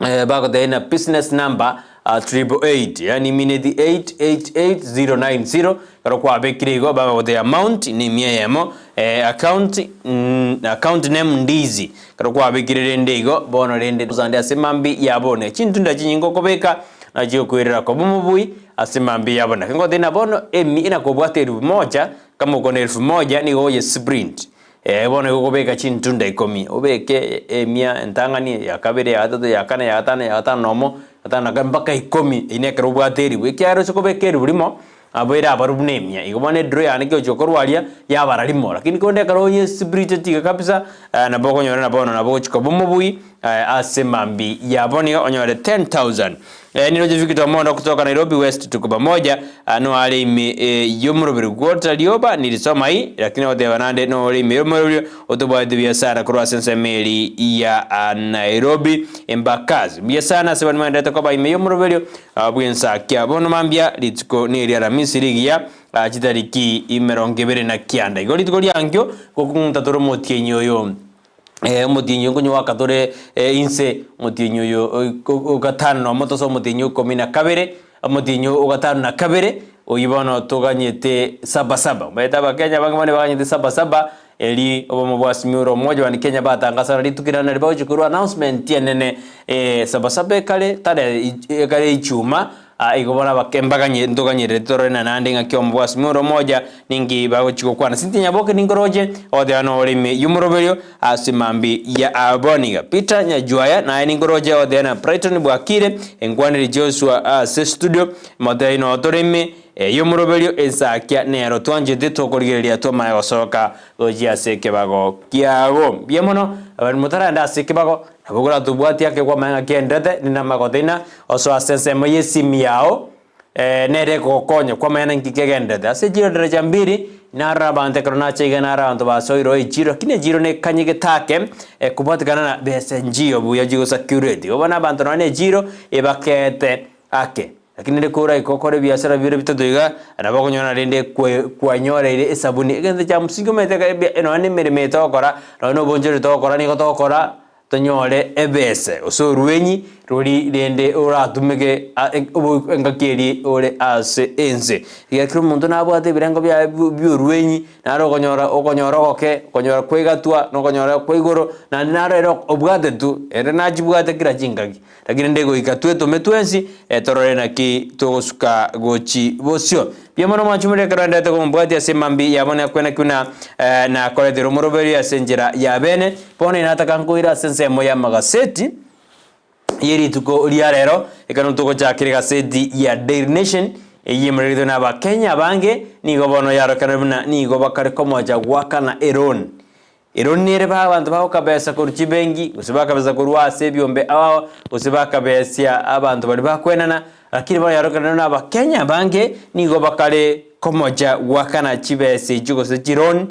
[SPEAKER 1] bagotebia ng'a business number 888 yaani imineti 888090 ekero kwabekire igo bagogotebia amount ne emia eyemo, account account name ndizi. Ekero kwabekire rende igo, bono rende ande ase mambia ya bono chintunda chinyinge okobeka, nachio okoirera koba omobui ase mambia ya bono. Naki ngotebia ng'a bono emi inakobwate elfu moja, kama oko na elfu moja nigo oye sprint. Ee bono igo okobeka chintunda ikomi, obeke emia entang'ani, eya kabere, eya gatato, eya kane, eya gatano, eya gatano na omo, gatano na kabere, mpaka ikomi, eyio nekero obwate eribu. Ekiagera ase kobeka eribu rimo, Abwo ere abarwe buna emia. Igo bono ediro yane kegochia korwa aria, yabara rimo. Lakini korende ekero oyesibirite iga kabisa, nabo okonyora na bono nabo ogochia koba omobui ase mambia ya bono iga onyore 10,000. Niroche Victor Omondo kutoka Nairobi West tuko pamoja, noare ime y'omoroberi gwota rioba nirisoma hii, lakini ogoteba nande nore ime y'omoroberi otobwate biasara korwa ase ensemo eri ya Nairobi Embakasi. Mbuya sana ase baria maenderete koba ime y'omoroberio Bw'ensakia. Bono mambia rituko neria Aramisi rigiya, chitariki emerongo ebere na kianda. Igo rituko riankio gokong'unta tore omotienyi oyo, omotienyi oyo nkonyoaka tore inse, omotienyi oyo o gatano nomo tosoe omotienyi o ikomi na kabere, omotienyi o gatano na kabere, oyio bono toganyete sabasaba. Omanyete abakenya abange bono baganyete sabasaba, Eri obomo bwa Simioro omoja bani Kenya batangasana rituko rinene nari bagochia korwa announcement enene sabasaba ekare tare ekare ichuma igo bono abake mbaganye ntoganyerereti torore na naende ng'aki obomo bwa Simioro omoja ninki bagochia gokwana. Cynthia Nyaboke ninkoroche ogoteba nore ime y'omoroberio ase mambi ya aboniga. Peter Nyajuaya naye ninkoroche ogoteba na Brighton bwakire enkwaneri Joshua ase studio motebie noo tore ime Ey'omoroberio ensakia nero twanchete tokorigereria twamanya gosoka gochia ase ekebago kiago. Mbuya mono abanto motaragenda ase ekebago, nabo koratobwatie ake kwamanya ng'a kiaenderete rende amagote ng'a osoe ase ensemo y'esimi yao nere ekogokonya kwamanya naki kegenderete. Ase echiro daraja mbili, narora abanto ekero nacha iga naro abanto basoire oo echiro lakini echiro nekanyegete ake kobwatekana na besa nchiyo buya chigosacurate. Igo bono abanto nonye na echiro ebakeete ake. Lakini rende koraike okore ebiasara bire bitato iga, nabo okonyora rende kwanyoreire esabuni. Egento kia msingi omanyete ekero nonya na emeremo eye togokora, nonya na obonchoreri togokora nigo togokora tonyore ebese, gose orwenyi rori rende oratumeke engaki eria ore ase ense. Ekiagera kera omonto nabwate ebirengo biaye bia orwenyi, naro okonyora okonyora ogoke, okonyora kwegatwa, na okonyora kwa igoro, naende naro ere obwate tu, ere nachibwate kera chingaki. Lakini rende goika twetome twensi, torore naki togosuka gochi bosio. Mbuya mono mwanchumire ekero ndete komobwatia ase emambia ya bono ekwene ki buna nakoretire omoroberio ase enchera ya bene. Bono inataka nkoire ase ensemo y'amagaseti ye rituko ria rero, ekero togochakera egaseti ya Daily Nation, eyio emoreretwe na Abakenya abange, nigo bono yarokanire buna nigo bakare komocha goakana eloan. Ero nere abanto bagokabesa korwa chibenki, gose bakabesa korwa ase ebiombe ao, gose bakabesia abanto baria bakwenana, lakini bono yarokanire buna abakenya abange nigo bakare komocha goakana chibesa echio gose chiloan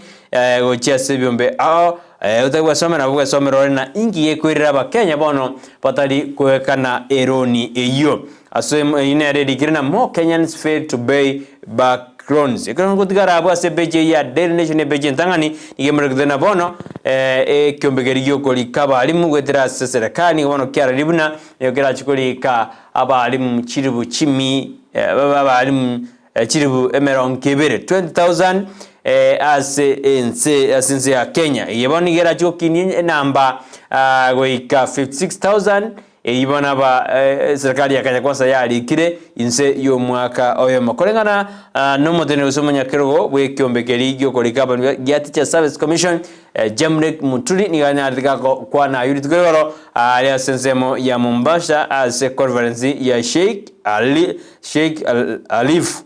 [SPEAKER 1] gochia ase ebiombe ao, otari gwesomera nabo gwesomera ore na inki gekoirera abakenya bono batari goekana eloan eyio. Ase eyio nere erikire na more Kenyans fail to pay back loans. Ekero ngotigara abwo ase epeji eyio ya Daily Nation epeji entang'ani, nigo emorekete na bono ekiombe keria giokorika abalimu goetera ase serikali nigo bono kiararirie buna nigo kerachie korika abalimu chilifu chimi babe abalimu chilifu emerongo ebere, 20,000, ase ense ase ense ya Kenya. Eye bono nigo erachie gokinia enamba goika 56,000. Eyio bono aba eserekari ya Kenya Kwanza yarikire inse y'omwaka oyomo. Koreng'ana nomoteneneri gose omonyakerogo bw'ekiombe keria gi'okorika abanto gia Teachers Service Commission, Jamlek Muturi nigo anyarete gakwana ayio rituko rigoro aria ase ensemo ya Mombasa ase conference ya Sheikh Ali Sheikh Alif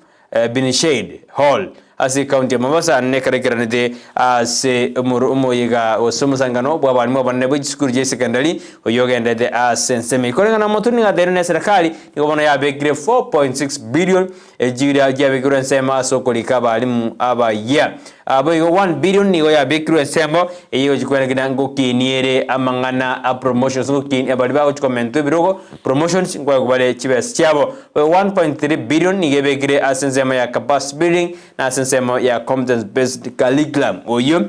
[SPEAKER 1] Bin Sheid Hall ase ecounty ya Mombasa nekero aikeranete ase omoyega gose omosangano bw'abalimu abanene bwe chisukuru chia esekondari oyio ogenderete ase ensemo eye. Koreng'ana Muturi nigo ateire na eserekari nigo bono yabekire 4.6 billion echiria chiabekirwe ensemo ase okorika abalimu abayia. Boigo 1 billion nigo yabekirwe ensemo eye egochia kwerekana ngokinia ere amang'ana a promotions ngokinia baria bagochia komentwa ebirogo promotions nkoegwa bare chibesa chiabo. Boigo 1.3 billion nigo ebekire ase ensemo ya capacity building na ase ensemo ya competence based curriculum. Oyio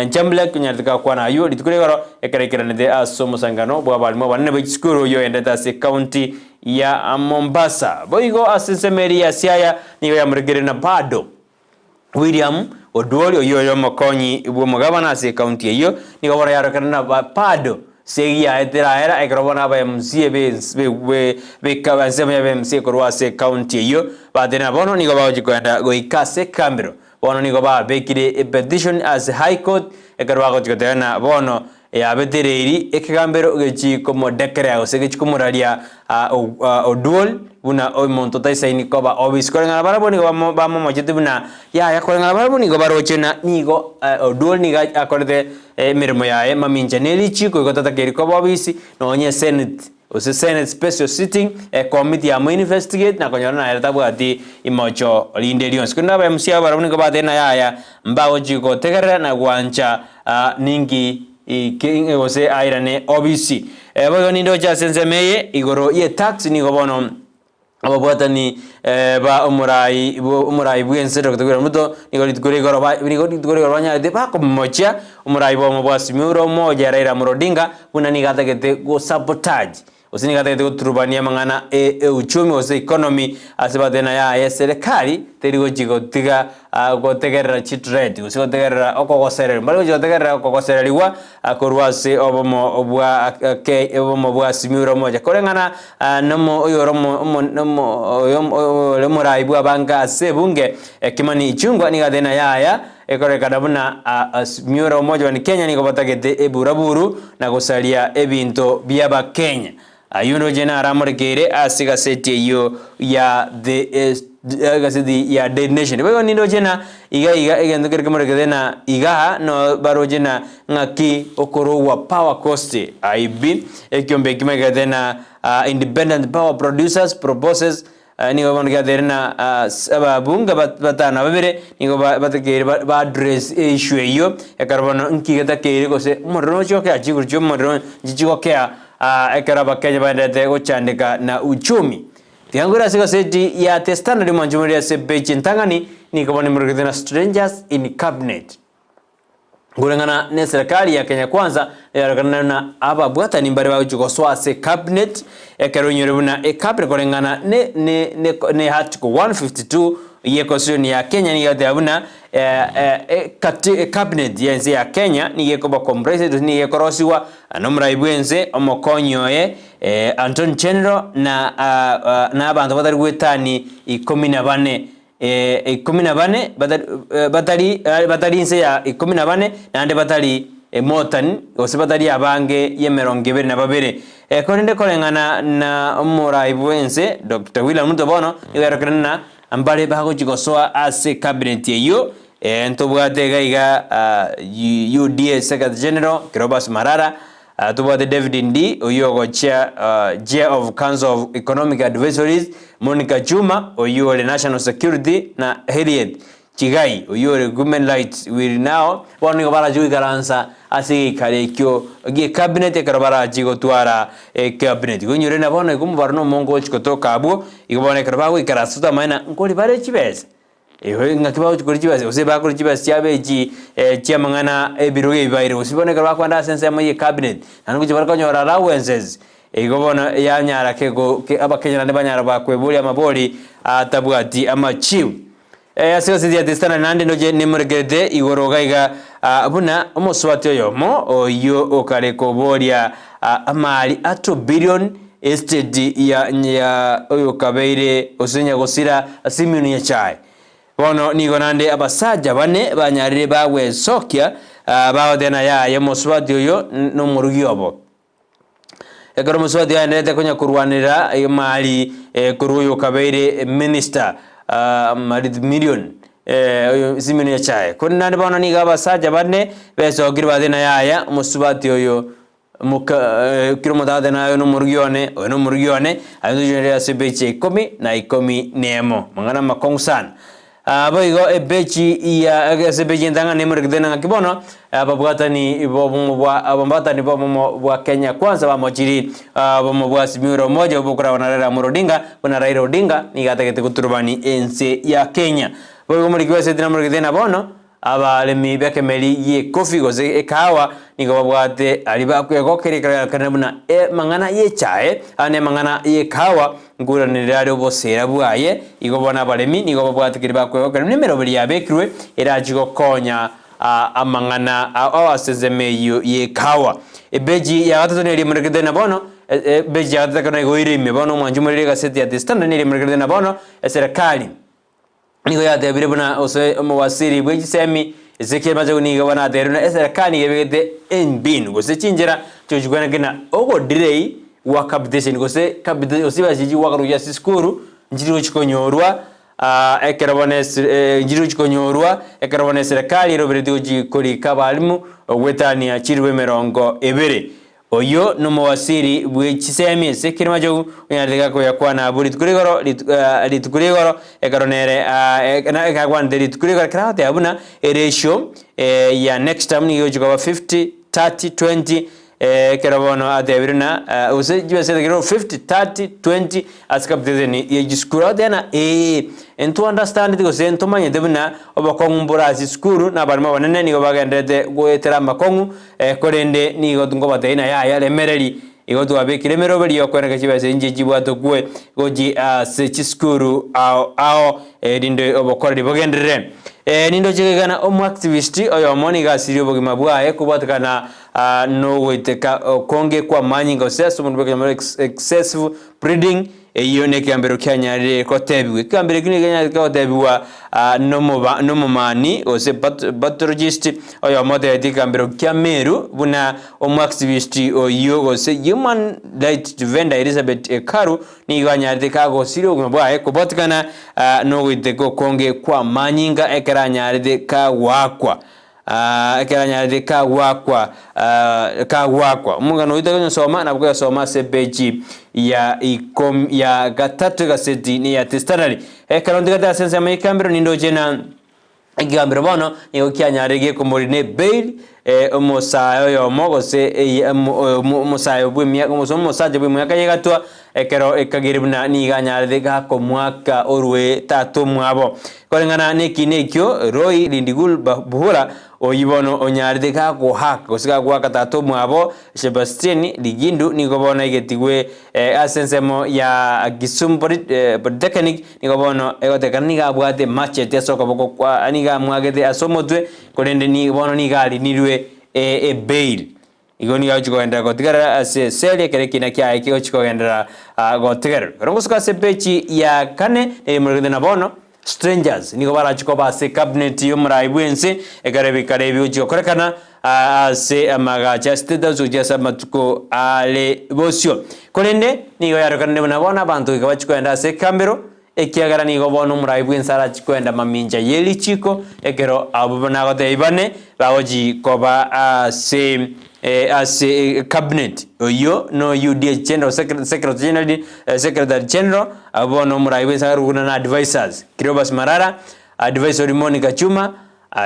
[SPEAKER 1] Nchamblek onyarete gakwana ayio rituko ria igoro ekero aikeranete ase omosangano bw'abalimu abanene be chisukuru oyio oendete ase ecounty ya Mombasa. Boigo ase ensemo eria ya Siaya nigo yamorekeire na bado William Oduori oyio ore omokonyi bw'omogabana ase ecounty eyio nigo bono yarorekana na bado segi yaye teraera ekero bono aba MCA be ensemo ya MCA korwa ase ecounty eyio bateba bono nigo bagochia koenda goika ase ekambero bono nigo babekire epetition ase high court ekero bagochia goteba ng'a bono Yabetereiri ekegambero gechie komodekerea gose gechie komoraria Oduol buna omonto otaisaini koba obisi. Koreng'ana barabwo nigo bamomochete buna yaya, koreng'ana barabwo nigo baroche na nigo Oduol nigo akorete emeremo yaye mamincha ne richiko igo tatakeiri koba obisi nonye Senate gose Senate special sitting ecommittee yamo investigate na konyora nere tabwati imocho rinde rionsi. Korende aba MC aba barabwo nigo batebire na yaya mbagochi gotegerera na gwancha Ninki gose airane obisi. Boigo nindoche ase ensemo eye igoro ye tax nigo bono ababwatani ba omorai omorai bwense Doctor William Ruto nigo rituko ria igoro nigo rituko ria igoro banyarete bakomochia omorai bomo bwa Simiyu ore omoja Raila Amolo Odinga buna nigo atagete go sabotage Gose nigo atagete goturubania amang'ana e euchumi gose economy ase batena yaye serikali teri gochi gotiga gotegerera chithreat gose gotegerera okogosererwa mbari gochi gotegerera okogosererigwa korwa ase obomo bwa ke obomo bwa Simiyu ore omocha koreng'ana nomo oyore omo omo omo oyore omorai bwa abange ase ebunge Kimani Ichung'wa nigo ateba yaya Ekorekana buna Azimio la Umoja One Kenya nigo batagete eburaburu na gosaria ebinto bi'Abakenya. Ayio ndoche naramorekeire ase egaseti eyio ya The egaseti ya Daily Nation. Boigo nindoche na iga iga egento kere kemorekete na igaa no baroche na ng'aki okorogwa power cost IB ekiombe ekimo ekerete na Independent Power Producers proposes Nigo bono giateire na ababunge batano na babere nigo batakeire ba address issue eyio, ekero bono nki getakeire gose omorero nochi gokea chiguru chia omorero nchichi gokea ekero abakenya baenderete gochandeka na uchumi. Tiga nkoire ase egaseti ya The Standard mwanche more ase page entang'ani, nigo bono imorokete na strangers in cabinet. Koreng'ana neserikari ya Kenya Kwanza yarorekana buna ababwatani mbare bagochia gosoa ase cabinet ekero oinyore buna ecabinet koreng'ana ne ne ne ne article 152 ye constitution ya Kenya nigo egoteba buna kati cabinet ya ense ya Kenya nigo ekoba comprised gose nigo ekorosiwa nomorai bwense omokonyi oye Antony General na na abanto batari goetani ikomi na bane. Ikomi na bane batari batari inse ya ikomi na bane, naende batari motani, gose batari abange y'emerongo ebere na babere. Korende koreng'ana na omorai bw'ense Doctor William Ruto bono nigo yarokerana na mbare bagochia gosoa ase cabinet eyio. Ntobwate iga iga UDA Secretary General Cleopas Malala, Tobwate David Ndii oyio ogochia Chair of Council of Economic Advisories, Monica Juma oyio ore National Security na Harriet Chigai oyio ore Women Rights will now bono nigo barachi goikaransa ase egeikaro ekio gie cabinet ekero barachi gotwara ecabinet. Igo inyore na bono igo omobaro na omonge ogochi gotoka abwo, igo bono ekero bagoikaransa totamanye na nkori bare chibesa. Ewe ng'aki bagochia koria chibesa gose bakoria chibesa chiabo echi chi'amang'ana ebirogo ebi baire gose bono ekero bakoenda ase ensemo ye cabinet naende gochia bare konyora allowances igo bono yanyara kego abakenya naende banyara bakweboria amabori atabwati amachibu. Ase gose ya The Standard naende ndoche nemorekerete igoro iga iga buna omosubati oyomo oyio okare koboria amari a 2 billion. Estate ya ya oyokabeire gose nyagosira Simeon Nyachae. Bono nigo naende abasacha bane banyarire bagwesokia, bagoteba yaya omosubati oyo nomorugi obo. Ekero omosubati aenderete konya korwanera emari korwa oyo okabeire minister Marith Million oyo Simeon Nyachae. Korende naende bono nigo abasacha bane besokire bateba yaya omosubati oyo moka kera omonto agotebi naye oyo nomorugi one, oyo nomorugi one, aye tochionere ase ebechi ya ikomi na ikomi na emo. Amang'ana amakong'u sana. Boigo ebechi ya ase ebechi entang'ani emorekete ng'aki bono, ababwatani b'obomo bwa ababwatani b'obomo bwa Kenya Kwanza bamochiri obomo bwa Azimio la Umoja obokoragwa na Raila Amolo Odinga, buna Raila Odinga nigo atagete goturubani ense ya Kenya. Boigo omoriki bw'eseti namorekete ng'a bono Abaremi b'ekemeri gi'ekofi gose ekahawa nigo babwate aria bakwegokeria ekero yakanire buna amang'ana y'echae ande amang'ana y'ekahawa nkoiraneria are oboseera bwaye. Igo bono abaremi nigo babwate keria bakwegokeria buna emeroberi yabekirwe erachie gokonya amang'ana ao ase ensemo eyio y'ekahawa. Ebeji ya gatato neria emorekete na bono ebeji ya gatato ekero naigoire ime bono omwanchi omoriri egaseti ya The Standard neria emorekete na bono eserekari. Nigo yatebire buna gose omowasiri bwe chisemi Ezekiel Machogu nigo banatebirie buna eserekari nigo ebegete embinu gose chinchera chiochikwana kina ogodelay gwa capitation gose capitation gose chibesa echi chigwaka gochia ase esukuru nchiri gochi konyorwa ekero bono ese nchiri gochi konyorwa ekero bono eserekari erobereti gochi korika abalimu goetania chilifu emerongo ebere. Oyio nomowasiri bwe chisemi ase ekerima chiogu, onyarete gakoyakwana abwo rituko rigoro rituko rigoro, ekero nere ekakwanete rituko rigoro ekero agoteba buna eratio ya next term nigo egochia koba 50, 30, 20, ekero bono atebire ng'a gose chibesa ekero 50, 30, 20 ase capitation ye chisukuru agoteba ng'a ee intwe understandeti gose ntomanyete buna obokong'u mbore ase chisukuru na abarimo abanene nigo bagendererete goetera amakong'u Korende nigo nkobatebia ng'a yaya, remereri, igo twabekire emeroberi y'okweneka chibesa inche chibwatokwe gochia ase chisukuru ao ao, erinde obokoreri bogenderere. Nindoche gegena omoactivist oyomo nigo asirie obogima bwaye kobwatekana nogoiteka okonge kw'amanyinga gose ase omonto bw'ekenyoro excessive bleeding. Eyio nekeambero kianyarire gotebigwa. Ekeambero ekio nigo kianyarete gotebigwa nomoba nomomani gose pathologist oyomo otebetie ekeambero kia Meru buna omoactivist oyio gose human right defender Elizabeth Ekaru nigo anyarete kagosiria obogima bwaye kobwatekana nogoiteka okonge kw'amanyinga ekero anyarete kagoakwa. Ekero anyarete kagwakwa kagwakwa. Omogano oito tonyosoma nabo koyosoma ase epeji ya ikomi ya gatato egaseti ne ya The Standard. Ekero ntigete ase ensemo y'ekegambero nindoche na ekegambero bono nigo kianyarire gekomori ne bail omosae oyomo gose omosae bw'emiaka gose omosacha bw'emiaka y'egatwa Ekero ekagire buna nigo anyarete gakomoaka orwe tata omwabo. Koreng'ana nekiina ekio, Roy Lindigul Buhura, oyio bono onyarete gagohaka gose gagoaka tata omwabo Sebastien Ligindu nigo bono aigetigwe ase ensemo ya Kisumu Polytechnic nigo bono egotekana nigo abwate machete ase okoboko kwa nigo amwagete ase omotwe korende bono nigo arinirwe ebail. Igo nigo agochia kogenderera gotigerera ase eseri ekero ekiina kiaye kegochia kogenderera gotigererwa. Ekero ngosuka ase epeji ya kane nere moregete na bono, strangers nigo barachie koba ase ecabinet y'omorai bw'ense ekero ebikaro ebi bigochia gokorekana ase amagacho a State House gochia ase amatuko are bosio. Korende nigo yarokanire buna bono abanto goika bachie kogenda ase ekambero Ekiagera nigo bono omorai bw'ense arachie kwenda mamincha ye richiiko, ekero abwo nagotebia bane bagochia koba ase ase cabinet, oyio no UDH General Secretary General Secretary General, abwo bono omorai bw'ense agarwe buna na advisers, Cleophas Malala, advisory Monica Juma,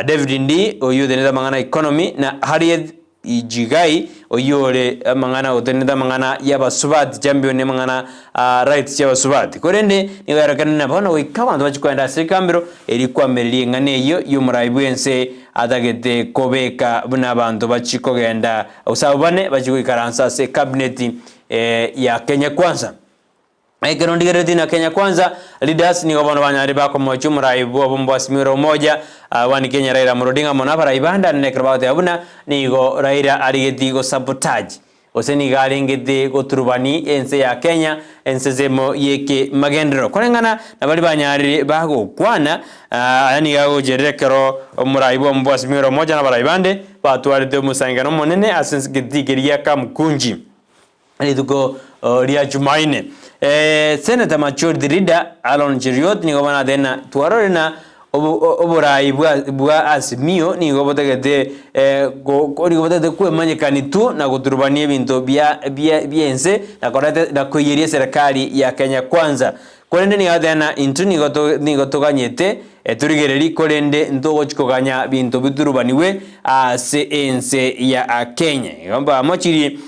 [SPEAKER 1] David Ndii oyio otenenete amang'ana economy, na Harriet Ijigai, oyio ore amang'ana otenenete amang'ana y'abasubati, champion amang'ana a rights chi'abasubati. Korende nigo yarokanire na bono goika abanto bachie koenda ase ekambero eria kwamereria eng'ana eyio y'omorai bw'ense atagete kobeka buna abanto bachie kogenda gose abwo bane bachie goikaransa ase ecabinet ya Kenya Kwanza. Ekero ndigereretie na Kenya Kwanza leaders nigo bono banyarire bakomochia omorai bw'obomo bwa Azimio la Umoja one Kenya Raila Amolo Odinga amo na abarai bande anene ekero bagoteba buna nigo Raila arigetie go sabotage. Gose nigo arengete goturubani ense ya Kenya ensesemo y'ekemagenderero. Koreng'ana na baria banyarire bagokwana, aya nigo agocherera ekero omorai bw'omobwasi Migoro Omocha na abarai bande batwarete omosangekano omonene ase egetii keria gia Kamukunji rituko ria Jumaine. Senator Majority Leader Aaron Cheruiyot nigo bono atebire ng'a twarorire ng'a Oboraai bwa Azimio nigo botagete nigo botagete kwemanyekani tu na goturubania ebinto bi'ense na koreta na koiyeria eserekari ya Kenya Kwanza. Korende nigo agoteba ng'a intwe nigo nigo toganyete torigererie korende ntogochi koganya binto biturubaniwe ase ense ya Kenya. Igo bamochirie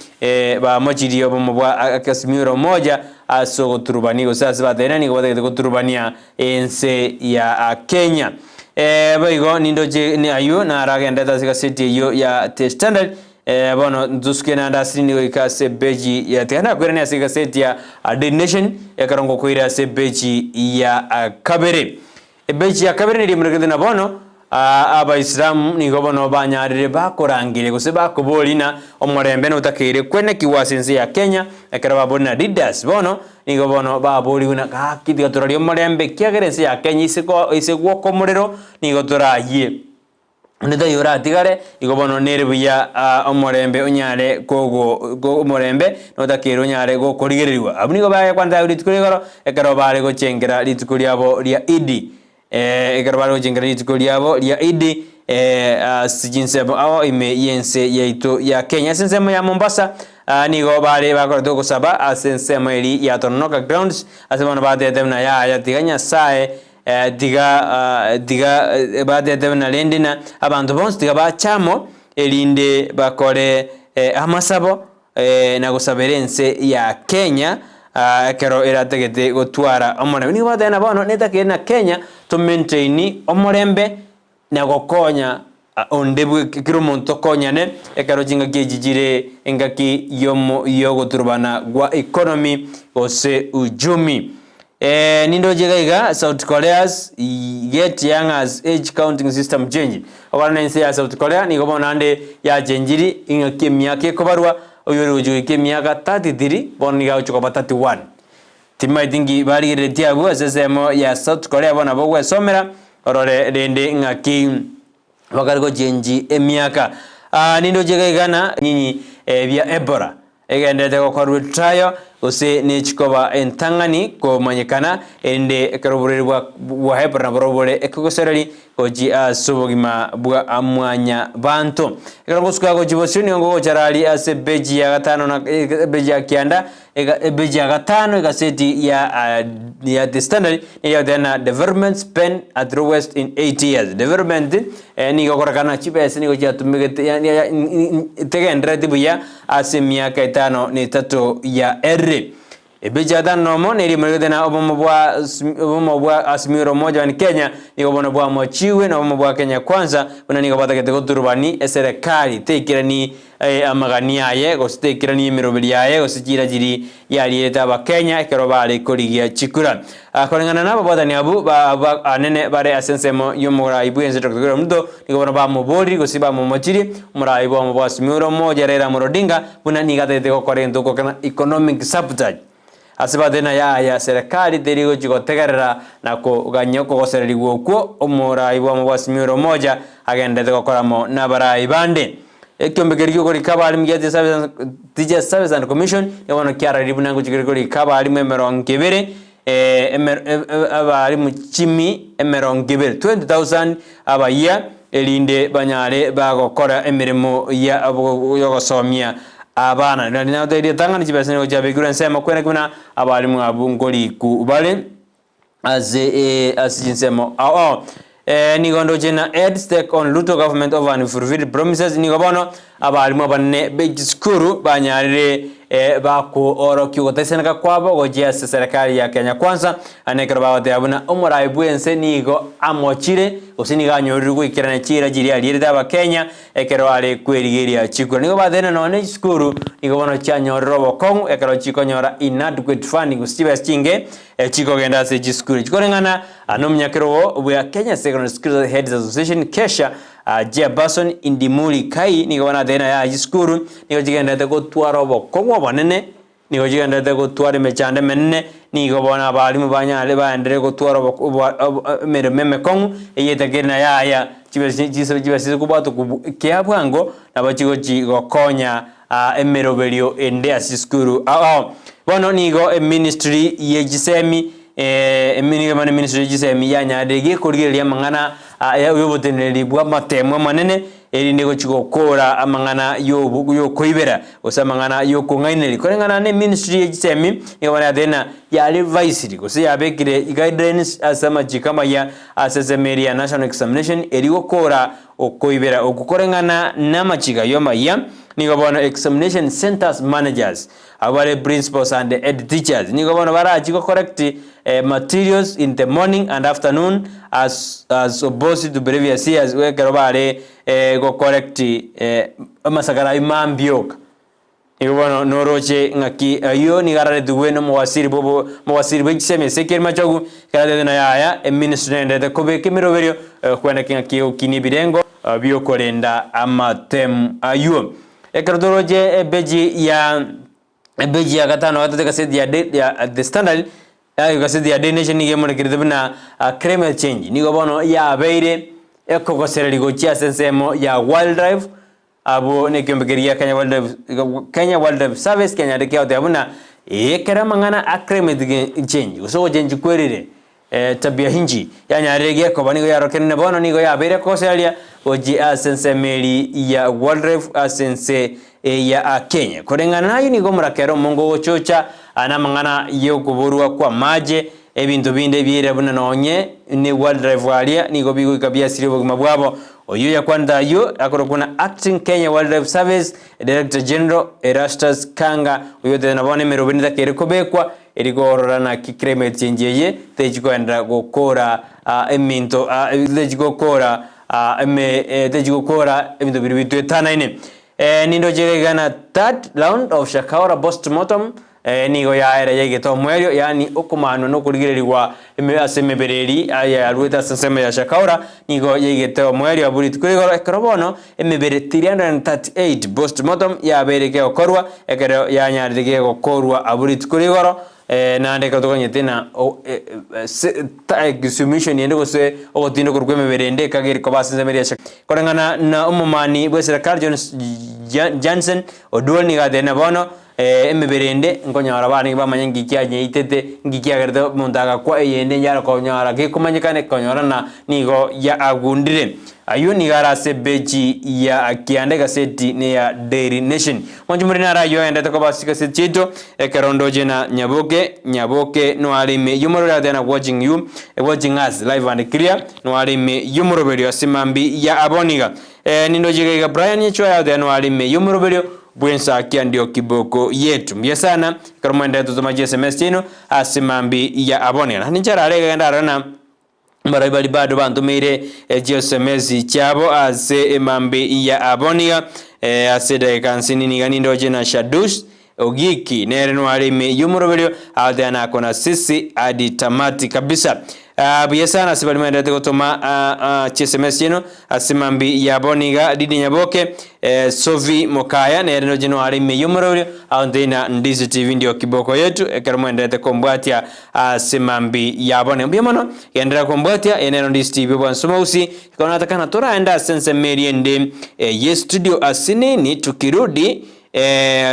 [SPEAKER 1] bamochirie obomo bwa Azimio la Umoja ase ogoturubania gose ase batebire nigo batagete goturubania ense ya Kenya. Boigo nindoche ayio naro agenderete ase egaseti eyio ya The Standard. Bono ntosuke naende ase nini goika ase epeji ya tiga nakoiranie ase egaseti ya Daily Nation ekero ngokoira ase epeji ya kabere. Epeji ya kabere neria emerekerete na bono Abaisilamu nigo bono banyarire bakorangeria gose bakoboria ng'a omorembe notakeire kwenekigwa ase ense ya Kenya ekero baboria na leaders bono nigo bono baborigwe ng'a gaki tiga torarie omorembe ekiagera ense ya Kenya ise ko ise gwoka omorero nigo torayie onde taiyo oratigare igo bono nere buya omorembe onyare kogo ko omorembe notakeire onyare gokorigereriwa. Abwo nigo bagekwanete agwo rituko rigoro ekero bare gochengera rituko riabo ria Idi. Ekero bare gochengera rituko riabo ria Idi ase chinsemo ao ime y'ense yaito ya Kenya. Ase ensemo ya Mombasa nigo bare bakorete ogosaba ase ensemo eria ya Tononoka Grounds ase bono batebete buna yaya tiga Nyasaye tiga tiga batebete buna rende na abanto bonsi tiga bache amo erinde bakore amasabo na gosabera ense ya Kenya ekero eratagete gotwara omorembe. Nigo bagoteba ng'a bono netakeire na Kenya to maintain omorembe na gokonya onde bwe kera omonto tokonyane ekero chingaki echi chire engaki yomo yogoturubana gwa economy gose uchumi. Nindoche iga iga South Korea's get young as age counting system change. Okora na ense ya South Korea nigo bono naende yachenchiri ing'aki emiaka ekobarwa, oyio ore gochia goika emiaka 33 bono nigo agochia koba 31. Timaeti nki barigereretie abwo ase ensemo ya South Korea bono nabo ogwesomera orore rende ng'aki bakare gochenchi emiaka. Nindoche iga iga na nyinyi bia Ebola Egendererete gokorwa etrial, gose nechikoba entang'ani komanyekana, erinde ekero oborwaire bwa bwa Ebola naborobwo bore ekogosereri gochia ase obogima bwa mwanyabanto. Ekero ngosuka gochia bosio nigo ngogochara aria ase epeji ya gatano na epeji ya kianda ega epeji ya gatano egaseti ya ya The Standard nigo egoteba ng'a development spend at lowest in 8 years. Development nigo okorekana chibesa nigo chiatumegete ya ya tegenderereti buya Ase emiaka etano na etato ya Eri. Ebicha etano nomo neria emeregete na obomo bwa obomo bwa Azimio la Umoja One Kenya nigo bono bwamochigwe na obomo bwa Kenya Kwanza buna nigo batagete goturubani eserekari teikerani amagani aye gose teikerani emeroberi yaye gose chiira chiri yarierete abakenya ekero bare korigia chikura. Koreng'ana na ababwatani abwo ba anene bare ase ensemo y'omorai bw'ense Dr. William Ruto Nigo bono bamoborie gose bamomochirie, omoraai bw'omo bw'Azimio la Umoja Raila Amolo Odinga, buna nigo atagete gokora egento gokana economic sabotage. Ase batebe na yaya serekari teri gochia gotegerera na koganya okogosererigwa okwo omoraai bw'omo bw'Azimio la Umoja agenderete gokora amo nabaraai bande. Ekiombe keria gi'okorika abalimu gia Teachers Service and Commission nigo bono kiararirie buna ngochia kere korika abalimu emerongo ebere abalimu chimi emerongo ebere, 20,000 abayia, erinde banyare bagokora emeremo y'ogosomia abana. Naende nagotebirie ritang'ani chibesa nigo chiabekirwe ensemo kweneki buna abalimu abwo nkoriku bare ase ase chinsemo ao ao. Nigo ndoche na heads take on Ruto government over unfulfilled promises, nigo bono abalimu abanene be chisukuru banyarire bakoorokia ogotaisaneka kwabo gochia ase serikali ya Kenya Kwanza, naende ekero bagoteba buna omorai bw'ense nigo amochire gose nigo anyorirwe goikerania chiira chiria arierete abakenya ekero are kwerigeria chikura. Nigo batebire nonya ne chisukuru nigo bono chianyorire obokong'u ekero chikonyora inadequate funding gose chibesa chinge chikogenda ase chisukuru echi. Koreng'ana nomonyakerogo bwa Kenya Secondary School Heads Association, KESHA, Chairperson Indimuli Kai nigo banatebire na yaya chisukuru nigo chigendererete gotwara obokong'u obonene, nigo chigendererete gotwara emechando emenene, nigo bono abalimu banyare baenderere gotwara emeremo emekong'u eyio etakeri na yaya chibesa chibesa chikobwatwa kia bwango nabo chigochi gokonya emeroberio ende ase chisukuru ao ao. Bono nigo eministry ye chisemi nigo bono eministry ye chisemi yanyarire gekorigereria amang'ana yoboteneneri bwa amatemo amanene erinde gochi gokora amang'ana yokoibera gose amang'ana yokong'ainereria. Koreng'ana na eministry ye chisemi nigo bono yatebire ng'a yarevisiri gose yabekire guidelines ase amachiko amaya ase ensemo eria ya national examination erio gokora Okoibera okwo koreng'ana namachiko ayio amayia, nigo bono examination centers managers, abwo bare principals and head teachers, nigo bono barachi go collect materials in the morning and afternoon as as opposed to previous years ekero bare go collect amasakara ayio mambia oka. Nigo bono noroche ng'aki ayio nigo araretigwe nomowasiri bw'obo omowasiri bwe chisemi ase ekerima chogu, ekero atebete ng'a yaya, eministry nendete kobeka emeroberio kweneki ng'aki egokinia ebirengo biokorenda amatemu ayio. Ekero toroche epeji ya epeji ya gatano gatato egaseti ya de ya The Standard, egaseti ya Daily Nation nigo emorekerete buna climate change nigo bono yabeire ekogosereria gochia ase ensemo ya wildlife Abwo nekeombe keria Kenya Wildlife, Kenya Wildlife Service kenyarete kiagoteba buna ekero amang'ana a climate change gose ogochenchia kwerire tabia inchi yanyarire gekoba nigo yarokenire bono nigo yabeire kogoseria gochia ase ensemo eri ya wildlife ase ense ya Kenya. Koreng'ana nayio nigo omorakera omonge ogochocha namang'ana yokoborwa kwa amache Ebinto binde ebiaira buna nonye ne wildlife aria nigo bigoika biasirie obogima bwabo. Oyio oyakwanete ayio akorokwa buna Acting Kenya Wildlife Service Director General Erastus Kanga oyio otebire na bono emerobo netakeire kobekwa eri korora naki climate change eye techi koenderera gokora eminto techi gokora techi gokora ebinto biria bitwetanaine. Nindoche iga na third round of Shakahola postmortem Nigo yaera yaigete omoerio, yaani okomanwa na okorigererigwa ase emebere eria yaruete ase ensemo ya Shakahola, nigo yaigete omoerio abwo rituko rigoro, ekero bono emebere 338 postmortem yabeire kegokorwa, ekero yanyarire gegokorwa abwo rituko rigoro, naende ekero tokonyete na exhumation ende gose ogotindokorwa kw'emebere ende ekageri koba ase ensemo eria ya Shakahola. Koreng'ana na omomani bw'eserekari John Jansen Oduol nigo atebire na bono Emebere ende nkonyora barenge bamanye nki kianyeitete, nki kiagerete omonto agakwa, eyende yare konyora gekomanyekana ekonyora na nigo yaagundire. Ayio nigo are ase epeji ya kianda egaseti neya Daily Nation. Mwanche more naro ayio agendete koba ase chigaseti chiaito, ekero ndoche na Nyaboke, Nyaboke noare ime y'omorero agateba na watching you, watching us live and clear, noare ime y'omoroberio ase mambia ya aboniga. Nindoche iga iga Brian Nyachwaya agateba noare ime y'omoroberio bw'ensakia ndio kiboko yetu. Mbuya sana ekero mwenderete gotoma chi sms chiaino ase mambi ya abone. Naende inche arare iga genda arore na mbarobi baria bado bantomeire chi sms chiabo ase emambi ya abone iga ase edageka nsinini iga nindoche na Shadush Ogiki nere noare ime y'omoroberio agateba nakona sisi adi tamati kabisa. Buya sana ase baria mwenderete gotoma chi sms chiaino Ase mambia yabo niga Lydia Nyaboke, Sophie Mokaya nere noche noare ime y'omoroberio aonte na Ndizi TV ndio kiboko yetu ekero mwenderete kombwatia ase mambi yabo ne mbuya mono genderera kombwatia eye nero Ndizi TV obwansu mogusi ekero natakana toraende ase ensemo eria ende ye studio asinini tukirudi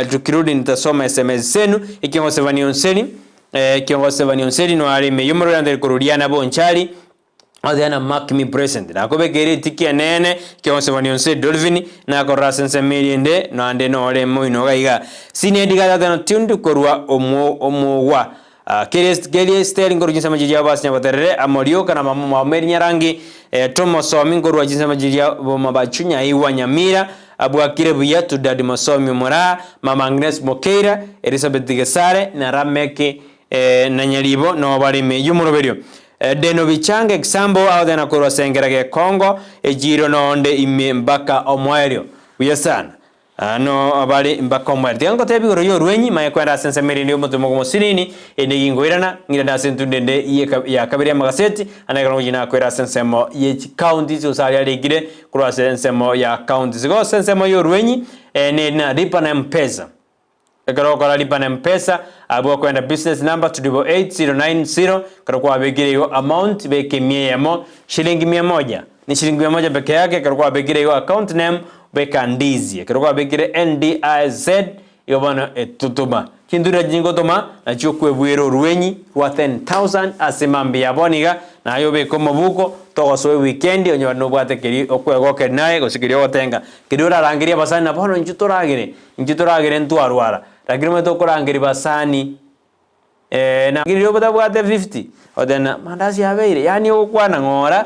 [SPEAKER 1] tukirudi nitasoma sms zenu ekiongo Sevani Onseri ekiongo Sevani Onseri noare ime y'omoroberio aonte koruria Bonchari Oteba mark me present, nakobekere etiki enene, ekegosebanio nse Dolphin, nakorora ase ensemo eria ende, naende nore moino iga iga. Senior Edgar tata na tuned korwa omo omogwa. Ah, keria keria Esther nkorwa chinsemo chiria abo ase Nyaboterere, Amorioka na mama omwabo Mary Nyarangi, eh, Tom Mosomi nkorwa chinsemo chiria boma bachu Nyaigwa Nyamira, abwakire buya to Daddy Mosomi Omoraa, Mama Agnes Mokeira, Elizabeth Gesare, na Rameki eh, na Nyaribo noo bare ime y'omoroberio. Deno bichanga example agotena korwa sengera gekongo echiro nonde ime mpaka omoerio. Buya sana. No bare mpaka omoerio. Tiga ngotebie igoro y'orwenyi, manye kwenda ase ensemo erinde y'omotumo omosinini, ende ginkoirana, ng'irane ase entundo ende ya kabere y'amagaseti, ande ekero ngochia nakwera ase ensemo ye chicounties gose aria arikire korwa ase ensemo ya counties. Igo ase ensemo y'orwenyi, neri na lipa na mpesa. Ekero ogokora lipa na mpesa, abwo okoenda business number 888090, ekero kwabekire igo amount, beka emia eyemo, shilingi mia moja, ni shilingi mia moja peke yake, ekero kwabekire igo account name, beka Ndizi, ekero kwabekire NDIZ, igo bono etotoma. Chintura chingotoma, nachio okwebuera orwenyi rwa 10,000 ase mambia ya bono iga, naye obeke omobuko, togosoa ewikendi onyore nobwate keria okwegokeria naye gose keria ogotenga. Keria orarangerie abasani na bono intwe toragere, intwe toragere ntwarwara, lakini omanyete okorangeria basani na riria otabwate 50, otebe ng'a mandazi abeire, yaani ogokwana ng'ora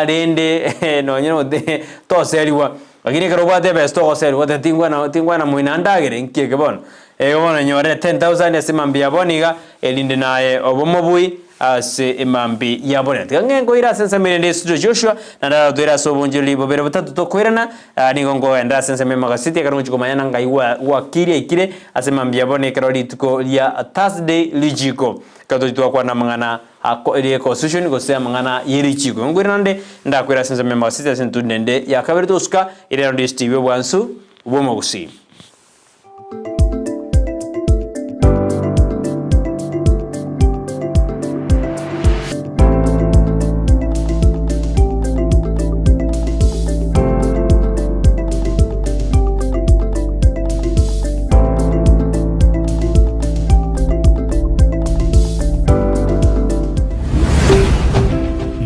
[SPEAKER 1] rende nonye note toseriwa. Lakini ekero obwate ebesa togoseriwa otebe tingwana tingwana moino andagere nki eke bono. Igo bono nyore 10,000 ase mambia ya bono iga, erinde naye obe omobui ase emambia ya bono. Tiga ng'e nkoire ase ensemo erinde Studio Joshua, naende arotoire ase obonchoreri bobere botato tokoirana, nigo nkogenderera ase ensemo y'amagaseti ekero ngochia komanya ng'a ngai gwa gwakirie aikire ase mambia ya bono ekero rituko ria Thursday richiko. Ekero tochia twakwana amang'ana ako rie constitution gose amang'ana ye richiko. Nkoirana naende ndakwire ase ensemo y'amagaseti ase entundo ende ya kabere togosuka ere rero Steve Obwansu bw'Omogusii.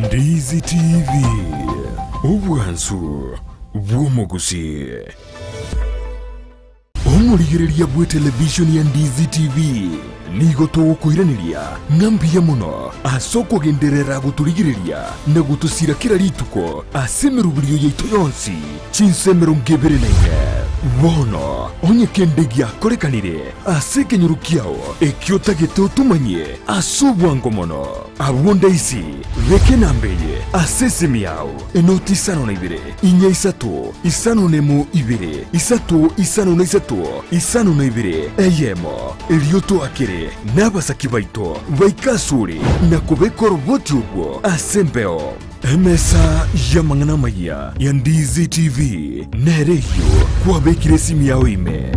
[SPEAKER 2] Ndizi TV, obwansu bw'omogusii. Omorigereria bw'etelevishoni ya Ndizi TV nigo togokoiraneria ng'a mbuya mono ase okogenderera gotorigereria na gotosira kera rituko ase emeroberio yaito yonsi chinsa 24. Bono onye kende giakorekanire ase ekenyoro kiao ekio otagete otomanyie ase obwango mono, abwo ndaisi beka enamba eye ase esimi yao. Enoti isano na ibere, inya isato, isano nemo ibere, isato isano na isato, isano na ibere, eyemo. Erio toakere nabasaki baito baike asore na kobeka oroboti orwo ase embeo. Emesa y'amang'ana amayia ya Ndizi TV nere eyio kwabekire esimi yao ime.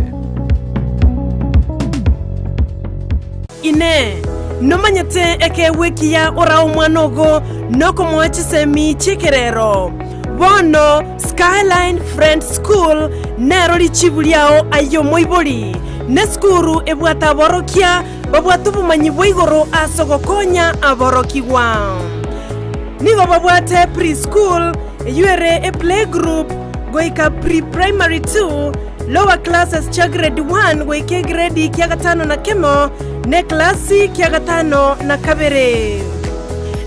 [SPEAKER 8] Inee! Nomanyete ekeegwa ekiya orae omwana ogo nokomoa chisemi chi'ekerero? Bono Skyline Friends School nero richibu riao aye omoibori. Nesukuru ebwate aborokia babwate obomanyi bwa igoro ase ogokonya aborokigwa. Nigo babwate pre-school eyio ere eplaygroup goika pre-primary 2, Lower classes chia grade 1 goika egredi kia gatano na kemo, na eklasi kia gatano na kabere.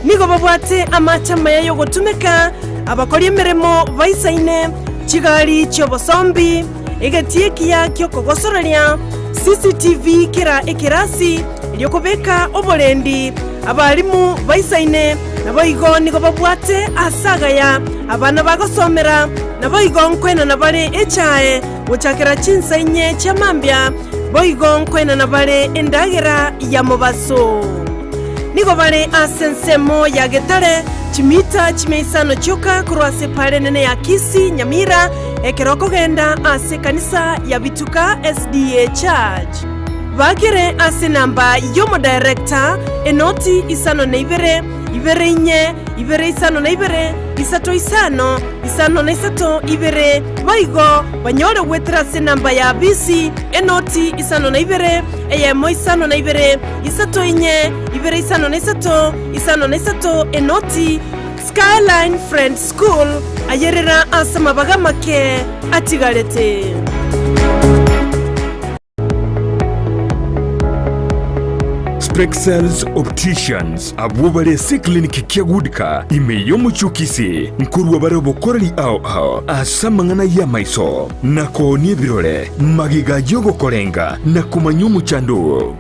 [SPEAKER 8] Nigo babwate amache amaya y'ogotumeka, abakori emeremo baisaine, chigari chi'obosombi, egetii ekiya ki'okogosoreria, CCTV kera ekerasi, erio kobeka oborendi, abalimu baisaine, naboigo nigo babwate aase agaya abana bagosomera, Naboigo nkoenana bare echae gochakera chinsa inye chia mambia, boigo nkoenana bare endagera ya mobaso. Nigo bare ase ensemo ya Getare, chimita chimia isano chioka korwa ase epaara enene ya Kisii, Nyamira, ekero okogenda ase ekanisa ya Bituka SDA Church. Bagere ase enamba y'omodirector, enoti isano na ibere, ibere inye, ibere isano na ibere, isato isano, isano na isato, ibere, boigo banyore goetera ase enamba ya bisi, enoti isano na ibere, eyemo isano na ibere, isato inye, ibere isano na isato, isano na isato, enoti. Skyline Friends School, ayerera ase amabaga amake atigarete.
[SPEAKER 2] Spexels Opticians abwo bare ase eclinic kia Goodka ime y'omochie o Kisii nkorwa bare obokoreri ao ao ase amang'ana y'amaiso na koonia ebirore magega y'ogokorenga na komanya omochando oo.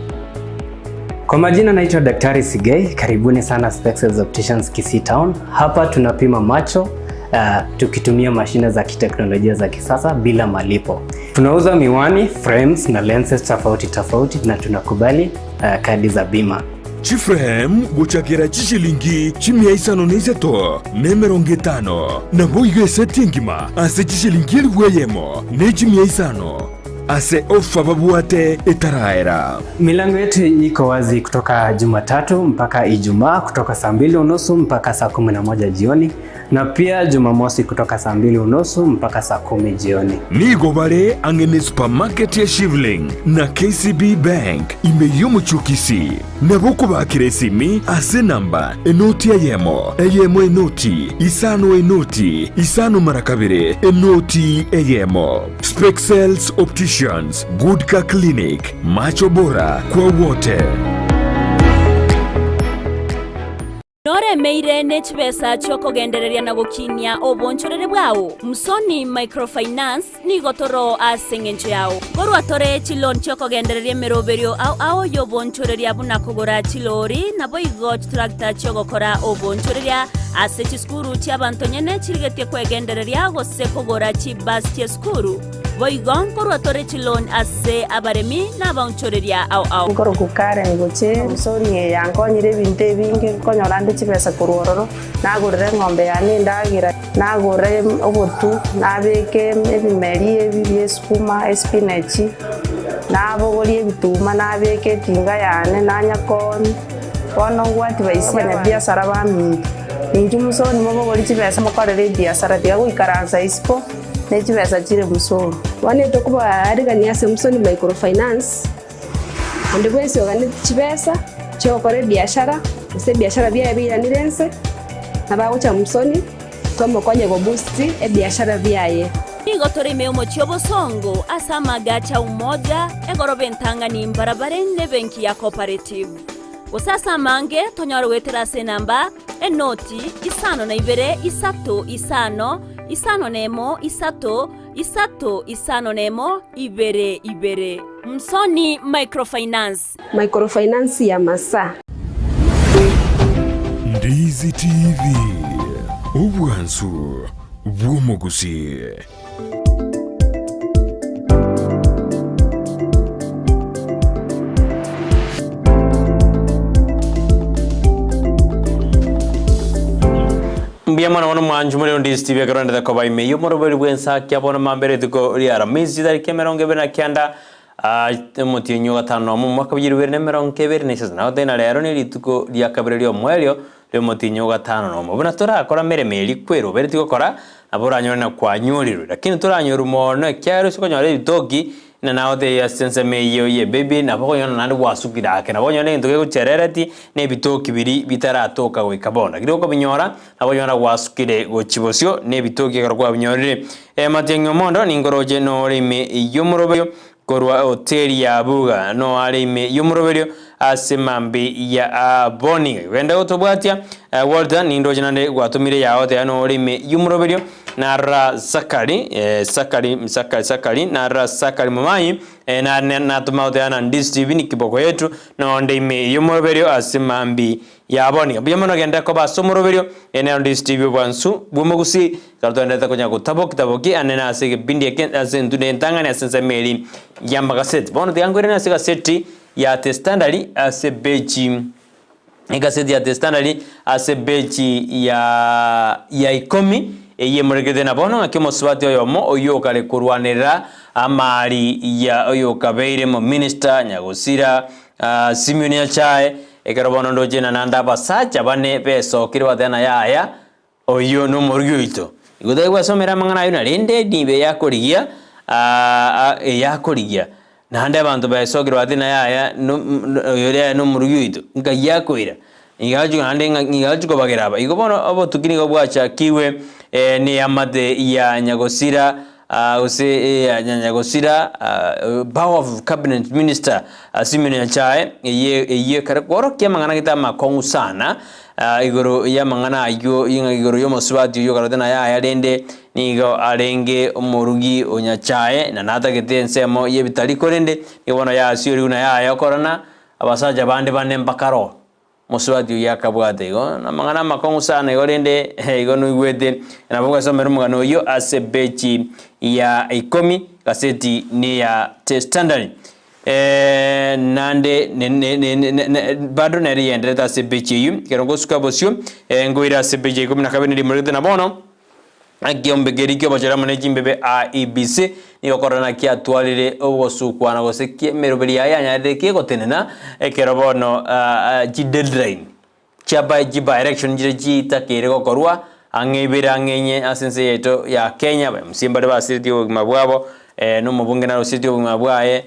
[SPEAKER 9] Kwa majina naitwa Daktari Sigei, karibuni sana Spexels Opticians Kisii Town. Hapa tunapima macho. uh, tukitumia mashine za kiteknolojia za kisasa bila malipo. Tunauza miwani, frames na lenses tofauti tofauti na tunakubali uh, kadi za bima.
[SPEAKER 2] Chiframe gochakera chishilingi chimia isano na isato na emerongo etano, naboigo eseti engima ase chishilingi elifu eyemo ne chimia isano ase ofa babwate etaraera.
[SPEAKER 9] Milango yetu iko wazi kutoka Jumatatu mpaka Ijumaa kutoka saa mbili unusu mpaka saa 11 jioni na pia Jumamosi kutoka saa mbili unusu mpaka saa kumi jioni.
[SPEAKER 2] Nigo bare ang'e ne supermarket ya Shivling na KCB Bank ime y'omochie o Kisii. Nabo okobakera esimi ase enamba enoti eyemo, eyemo enoti, isano enoti, isano mara kabere, enoti eyemo. Spexels Opticians, Good Car Clinic, Macho Bora kwa wote.
[SPEAKER 10] Noremeire ne chibesa chi'okogendereria na gokinia obonchoreri bwao? Msoni Microfinance nigo toro ase engencho yao. Korwa tore chiloan chi'okogendereria emeroberio ao ao y'obonchoreria buna kogora chilori naboigo chitractor chi'ogokora obonchoreria ase chisukuru chi'abanto nyene chirigetie kwegendereria gose kogora chibus chi'esukuru. Boigo nkorwa tore chiloan ase abaremi na abaonchoreria ao ao.
[SPEAKER 11] Nkorokwa Karen gochia ensoni eye yankonyire ebinto ebinge, nkonyora nde chibesa korwa ororo, nagorera eng'ombe yane endagera, nagora obotu, nabeka ebimeri ebi bia esukuma, espinachi, nabogoria ebituma nabeka etinga yane nanya koonia. Bono ngwati baisia abanyabiasara baminto, inchuo mosoni mobogorie chibesa mokorere ebiasara tiga goikaransa isiko. Ne chibesa chire musoni.
[SPEAKER 12] Bono etokobaarigania ase Musoni Microfinance, onde bwensi oganeti chibesa chiogokora ebiashara, gose ebiashara biaye biiranire nse, nabo agocha Musoni twamokonya goboost ebiashara biaye.
[SPEAKER 10] Nigo tore ime y'omochie obosongo ase amagacho a Umoja, egoroba entang'ani mbarabare nebenki ya Cooperative. Gose ase amange tonyore goetera ase enamba, enoti, isano na ibere, isato, isano, isano na emo, isato, isato, isano na emo, ibere, ibere. Msoni Microfinance.
[SPEAKER 12] Microfinance ya masaa.
[SPEAKER 2] Ndizi TV, obwansu bw'omogusii.
[SPEAKER 1] Mbuya mono bono mwanchu more onde Steve ekerondete koba ime y'omoroberi bw'ensaki bono mambere rituko ria Aramisi tariki 29 omotienyi o gatano nomo omwaka bwa 2023 na goteba rero ne rituko ria kabere ri'omoerio ri'omotienyi o gatano nomo. Buna torakora emeremo eria kweroberetie gokora, nabo oranyore na kwanyorirwe. Lakini toranyorwe mono ekiagera ase okonyora ebitoki, ng'a nagotebia ase ensemo eyio y'ebaby, nabo okonyora naende gwasukire ake, nabo okonyora egento kegochereretie, na ebitoki biria bitaratoka goika bono. Lakini okobinyora, nabo okonyora gwasukire gochia bosio, na ebitoki ekero kwabinyorire. Matiang'i omondo, ninkoroche nore ime y'omoroberio, Korwa hoteli ya Buga noare ime y'omoroberio ase mambi ya Boni. Genda gotobwatia Walter nindoche naende gwatomire ya hoteli nore ime y'omoroberio narora Sakari Sakari Sakari Sakari narora Sakari Momanyi natoma hoteli na Ndisi TV ni kiboko yetu nonde ime y'omoroberio ase mambi Yabonire mbuya mono genda koba ase omoroberio, ere nero Steve Obwansu bw'omogusii, ekero twaenderete konya gotaboki taboki ane na ase egepindi eke ase entunda entang'ani ase ensemo eria y'amagaseti. Bono tiga nkoirane ase egaseti ya The Standard ase epeji egaseti ya The Standard ase epeji ya ya ikomi eyio emorekete na bono ng'aki omosubati oyomo oyio okare korwanerera amari ya oyokabeire omominister nyagosira Simeon Nyachae, Ekero bono ndoche ng'a naende abasacha bane besokire bateba ng'a yaya, oyio nomorugi oito. Igo tari gwesomera amang'ana ayio, na rende nigo eyakorigia eyakorigia. Naende abanto besokire bateba ng'a yaya, oyo yaya nomorugi oito, nkai akoira? Nigo agochia naende ng'a nigo agochia kobagera aba. Igo bono obotuki nigo bwachakigwe neamate ya nyagosira Gose nyagosira power of cabinet minister Simeon Nyachae eye eyio ekare kworokia amang'ana gete amakong'u sana igoro y'amang'ana ayio igoro y'omosubati oyio okarete naye aya rende nigo arenge omorugi o Nyachae na natagete ensemo y'ebitari korende nigo bono yasiorigwe naye aya okorana abasacha bande bane mbakaro. Mosubati oyio akabwata igo namang'ana amakong'u sana igo rende igo noigwete nabo gwasomera omogano oyio ase peji ya ikomi gaseti neya The Standard. Naende bado nere yenderete ase peji eyio ekero ngosuka bosio ngoira ase peji ya ikomi na kabere nirimorete na bono. Ekiombe keria ki'obochore amo ne chimbebe IEBC nigo korora kiatwarire ogosukwana gose emeroberi yaye yanyarire kegotenena ekero bono chideadline chia by chiby-election chire chitakeire gokorwa ang'e ibere ang'e inye ase ense yaito ya Kenya. Aba MCA mbare basiretie obogima bwabo na omobunge naro osiretie obogima bwaye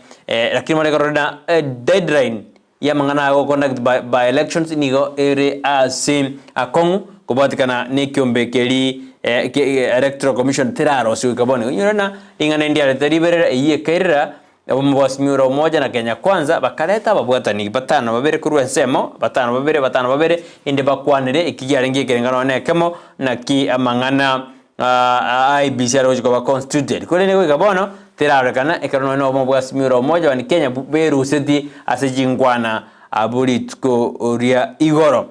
[SPEAKER 1] lakini bono ekero na deadline y'amang'ana aya goconduct by by elections nigo ere ase akong'u kobwatikana nekiombe keri electoral commission terarosia goika bono igo. Inyore ng'a ring'ana eri ndiarete riberera eyio ekairera omobosimia ore omoja na Kenya Kwanza bakareta ababwatani batano babere korwa ensemo batano babere batano babere inde bakwanere eki kiarenge ekerenga nonya nekemo naki amang'ana IEBC are gochia koba constituted. Korende goika bono terarorekana ekero nonya na obomo bwa Azimio la Umoja One Kenya berusetie ase chinkwana abwo rituko ria igoro.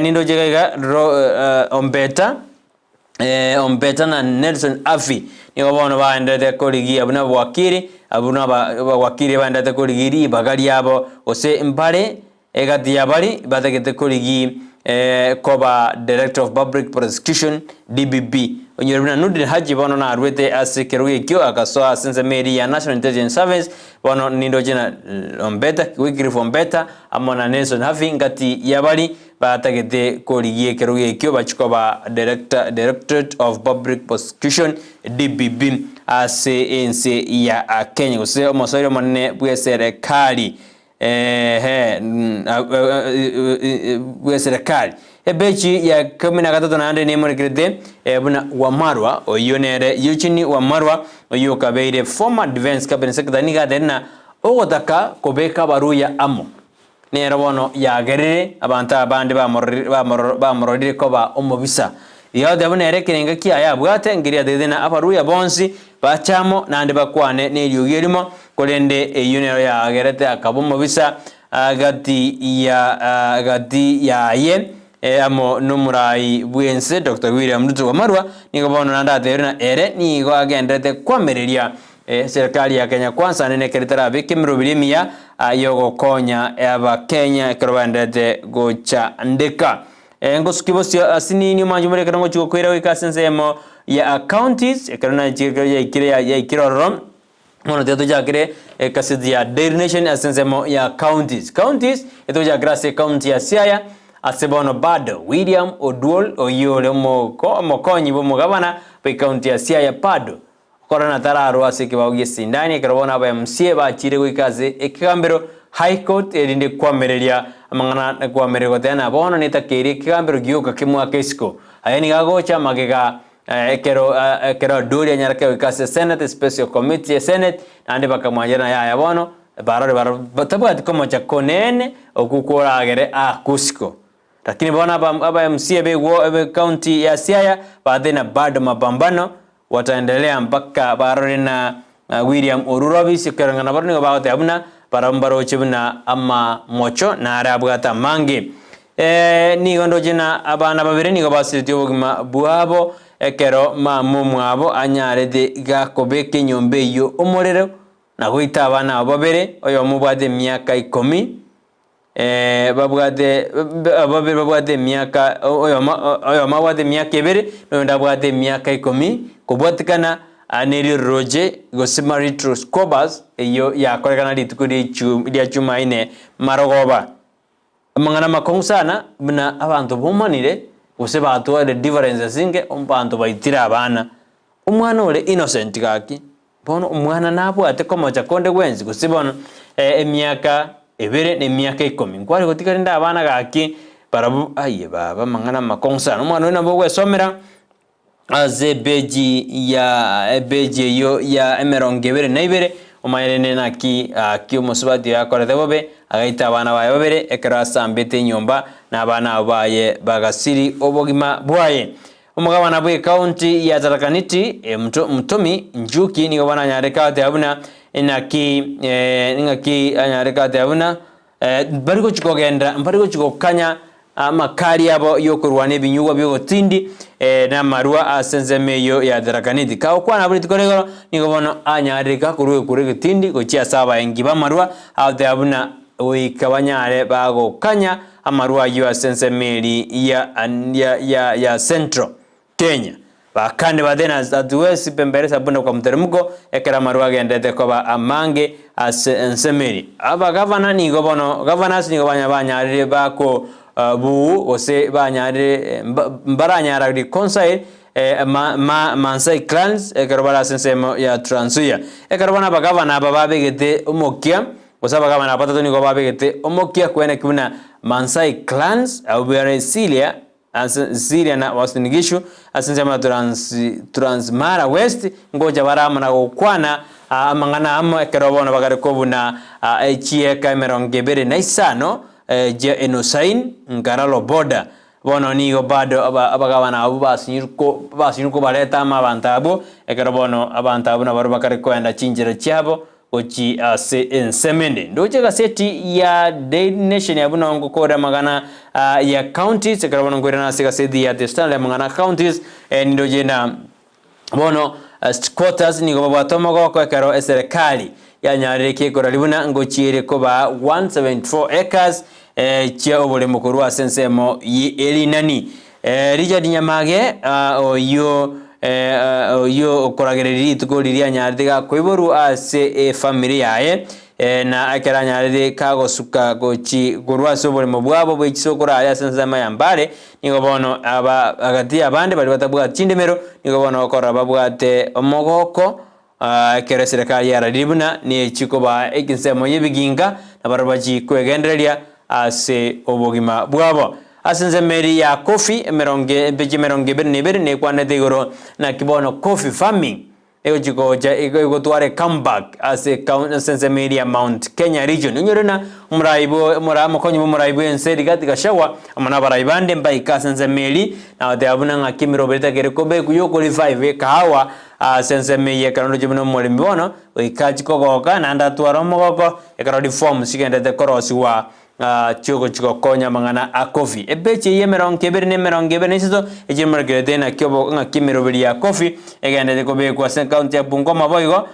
[SPEAKER 1] Nindoche iga iga Ombeta Ombeta na Nelson Afi nigo bono baenderete korigia buna abawakili abwo na abawakili baenderete korigia ribaga riabo gose mbare Egati y'abari batagete korigi koba Director of Public Prosecution, DPP, onyore buna Nurdin Haji bono narwete ase ekerogo ekio agasoa ase ensemo eria ya National Intelligence Service, bono nindoche na Ombeta, Wycliffe Ombeta amo na Nelson Havi ngati y'abari batagete korigia ekerogo ekio bachie koba Director Directorate of Public Prosecution, DPP, ase ense ya Kenya gose omosoeri omonene bw'eserekari. Ehe, bw'eserekari. Ebechi ya ikomi na gatato naende nemorekerete buna Wamarwa, oyio nere Eugene Wamarwa, oyio okabeire former Defence Cabinet Secretary, nigo atebire ng'a ogotaka kobeka abaruya amo nero bono yagerire abanto abande bamororire koba omobisa. Igo agoteba buna ere ekerengo kiaye abwate nkeria atagete ng'a abaruya bonsi bache amo naende bakwane neriogi erimo, korende eyio nero yagerete akaba omobisa gati ya gati yaye amo nomorai bw'ense Doctor William Ruto Wamarwa. Nigo bono naende atebirie ng'a ere nigo agenderete koamereria serikali ya Kenya Kwanza naende ekero etarabeke emeroberi emiya yogokonya abakenya ekero baenderete gochandeka. Ngosukia bosio ase nini omanche more ekero ngochia gokoira goika ase ensemo ya counties, ekero nachire ekero yaikire yaikire ororo, bono tiga tochakere ekaseti ya Daily Nation ase ensemo ya counties. Counties, etogochakera ase ecounty ya Siaya, ase bono bado William Oduol oyio ore omoko omokonyi bwa omogabana bwe ecounty ya Siaya bado Korende tararwa ase ekebao gi'esindani, ekero bono aba MCA bachire goika ase ekegambero High Court erinde koamereria amang'ana na koamereria goteba na bono netakeire ekegambero gioka kemwake isiko. Aya nigo agocha magega ekero ekero Adori anyareke goika ase Senate Special Committee ya Senate naende bakamwanchera na yaya bono barore barabwo tabwati komocha konene okwo koragere aakwe isiko. Lakini bono aba MCA be county ya Siaya batebi na bado mapambano wataendelea mpaka barore na William Orurobis ekereng'ana barobwo nigo bagoteba buna barabwo mbaroche buna amamocho nare abwate amange. Nigo ndoche na abana babere nigo basiretie obogima bwabo ekero mama omwabo anyarete gakobeka enyomba eyio omorero na goita abana abo babere oyomo obwate emiaka ikomi babwate babere babwate emiaka oyomo oyomo abwate emiaka ebere, na oyonde abwate emiaka ikomi, kobwatikana nerio riroche gose marital squabbles eyio yakorekana rituko ria echu ria Jumaine marogoba. Amang'ana amakong'u sana buna abanto bomanire gose batwarire differences inge abanto baitire abana. Omwana ore innocent gaki. Bono omwana nabwate komocha konde gwensi, gose bono emiaka ebere na emiaka ikomi, nkware gotiga rende abana gaki barabwo aye baba amang'ana amakong'u sana. Omwana oyio nabo ogwesomera ase epeji ya epeji eyio ya emerongo ebere na ibere, omanye rende naki gaki omosubati oyo akorete bobe, agaita abana baye babere ekero asambete enyomba, na abana abwo baye bagasiri obogima bwaye. Omogabana bw'ecounty ya Tharaka Nithi, Muthomi Njuki nigo bono anyarete goteba buna inaki ng'aki anyarete goteba buna. Mbari gochia kogenda, mbari gochia gokanya amakari abo y'okorwana ebinyugwa bi'ogotindi na amarwa ase ensemo eyio ya Tharaka-Nithi. Kagokwana abwo rituko rigoro, nigo bono anyarire korwa egekuro egetindi gochia ase abaengi b'amarwa, agoteba buna goika banyare bagokanya amarwa ayio ase ensemo eria ya ya ya Central. Kenya. Bakande ba tena hatuwezi pemberesa buna kwa mteremko ekero amarwa agenderete koba amange ase ensemo eria. Abagavana nigo bono governors nigo banya banyarire bako buu gose banyarire mbaranyara reconcile ma ma Maasai clans ekero bare ase ensemo ya Trans Nzoia. Ekero bono abagavana aba babegete omokia gose abagavana aba batato nigo babegete omokia kweneki buna Maasai clans abwo bare Silia Ase Siria na Uasin Gishu, ase ensemo ya Trans Mara West, ngocha bare amo na gokwana amang'ana amo ekero bono bagare kobuna chieka 25 chia Enosain Nkaralo border. Bono nigo bado abagabana abwo basinyirwe kobareta amo abanto abwo, ekero bono abanto abwo nabarobwo bakare koenda chinchera chiabo Gochia ase ensemo ende. Ndoche egaseti ya Daily Nation ya buna ngokora amang'ana ya counties, ekero bono nkoirana ase egaseti ya The Standard amang'ana a counties, nindoche na bono squatters nigo babwate omogoko ekero eserekari yanyarire kekorari buna ngochiere kobaa 174 acres chia oboremo korwa ase ensemo ye erinani. Richard Nyamage oyio oyio okoragereria rituko riria anyarete gakoiborwa ase efamiri yaye, na ekero anyarete kagosuka gochi korwa ase oboremo bwabo bwe chisokoro aye ase ensemo ya Mbale, nigo bono aba agati y'abande baria batabwati chindemero, nigo bono okorora babwate omogoko ekero eserekari yararire buna nechi kobaa ensemo y'ebiginga, na barabwo bachie kwegendereria ase obogima bwabo. Ase ensemo eria ya coffee, emerongo emechi 22 nekwanete igoro naki bono coffee farming egochi gocha egotwara ecomeback ase ase ensemo eria ya Mount Kenya region. Onyore na omorai bwo omorai omokonyi bw'omorai bw'ense Rigathi Gachagua amo na abarai bande mbaike ase ensemo eria na goteba buna ng'aki emeroberi etagere kobekwa y'okorevive ekahawa Ase ensemo eyio ekero ndoche buna omoremi bono, goika achie kogoka, naende atware omogoko, ekero reforms chigenderete korosigwa chiogochia gokonya amang'ana a coffee. Epeji eyio 23 na 23 echimorekerete naki obo ng'aki emeroberi ya coffee egenderete kobekwa ase ecounty ya Bungoma boigo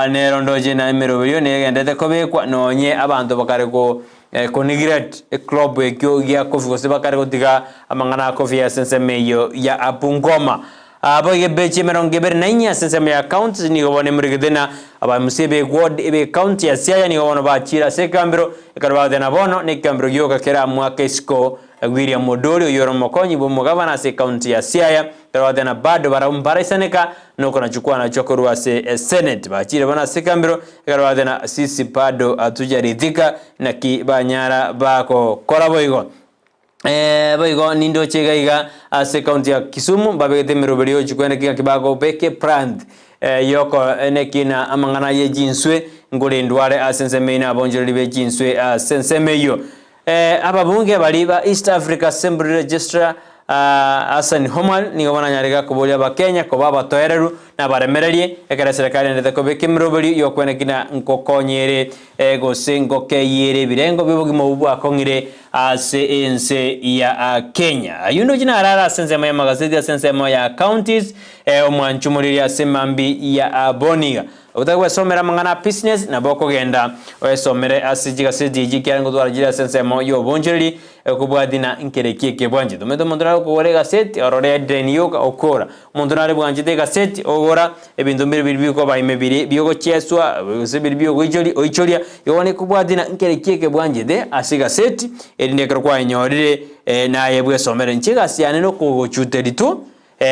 [SPEAKER 1] nero ndoche na emeroberio negenderete kobekwa nonye abanto bakare ko ko neglect ecrop ekio gia coffee gose bakare gotiga amang'ana a coffee ase ensemo eyio ya Bungoma. Boigo ebechi 24 ase ensemo ya counties nigo bono emurigete na abamusia be ward be county ya Siaya nigo bono bachiire ase ekambero ekero bagoteba bono nekambero gioka keramoake isiko William Odori oyio ore omokonyi bw'omogavana ase ecounty ya Siaya ekero bagoteba na bado barabwo mbaraisaneka nokonachwa kwanachwa korwa ase senate bachiire bono ase ekambero ekero bagoteba na sisi bado hatujaridhika naki banyara bagokora boigo. Boigo nindoche iga iga ase ecounty ya Kisumu mbabegete emeroberi yochia kwenda ki ng'aki bagobeke plant yoko nekina amang'ana ye chinswe nkorendwa are ase ensemo eyio na abonchoreri be chinswe ase ensemo eyio. Ababunge baria ba East Africa Assembly Registrar Hassan Omar nigo bananyare gakoboria abakenya koba abatoereru na abaremererie ekero eserekari endete kobeka emeroberio yokwenekina nkokonyere gose ngokeyere ebirengo bi'obogima obwo bwakong'ire ase ense ya Kenya. Ayio ndoche narare ase ensemo y'amagaseti ase ensemo ya counties, omwancho omoriri ase mambi ya Boniga. Otake gwesomera amang'ana a business nabo okogenda oesomere ase chigaseti echi ekiagera ngotwara chire ase ensemo y'obonchoreri ekobwati na nkere ki eke bwanchete. Omanyete omonto nare okogora egaseti orore headline yoka okora. Omonto nare bwanchete egaseti ogora ebinto mbire biri bikoba ime biri biogocheswa gose biri biogoichoria oichoria igo bono ekobwati na nkere ki eke bwanchete ase egaseti erinde ekero kwayenyorire naye bwesomere. Inche egasi yane nokogochuteria tu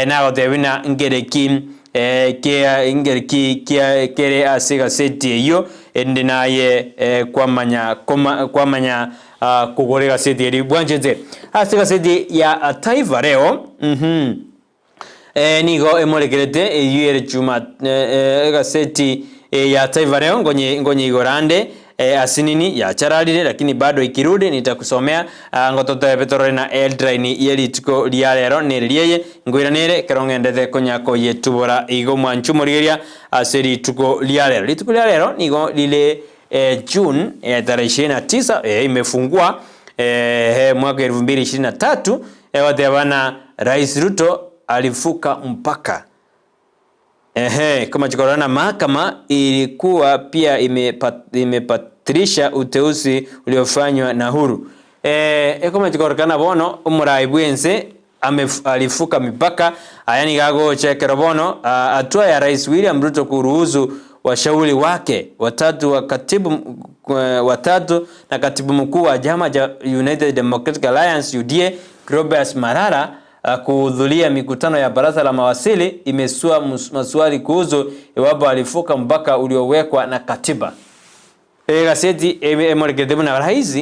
[SPEAKER 1] Nagotebia buna nkere ki nkere ki kere ase egaseti eyio, erinde naye kwamanya kwamanya kogora egaseti eria bwanchete. Ase egaseti ya Taifa Leo nigo emorekerete eyio ere chuma egaseti ya Taifa Leo nkonyeigora ande Asinini yachararire lakini bado ikirudi nitakusomea ngototebe torore na headline ye rituko ria rero nere rieye nkoiranere ekero ng'endete konya koyetubora igo mwanchu morigeria ase rituko ria rero. Rituko ria rero nigo rire. June tarehe 29 imefungua mwaka 2023 egoteba na Rais Ruto alivuka mpaka. Ehe, kama chikorora na mahakama ilikuwa pia imepatilisha uteuzi uliofanywa na Uhuru. Eh, ekoma chikorokana bono omorai bwense alivuka mipaka aya nigo agocha ekero bono hatua ya Rais William Ruto kuruhusu washauri wake watatu wa katibu watatu na katibu mkuu wa chama cha United Democratic Alliance UDA Cleopas Malala kuhudhuria mikutano ya baraza la mawaziri imesua maswali kuhusu iwapo alivuka mpaka uliowekwa na katiba. Egaseti emorekete buna rais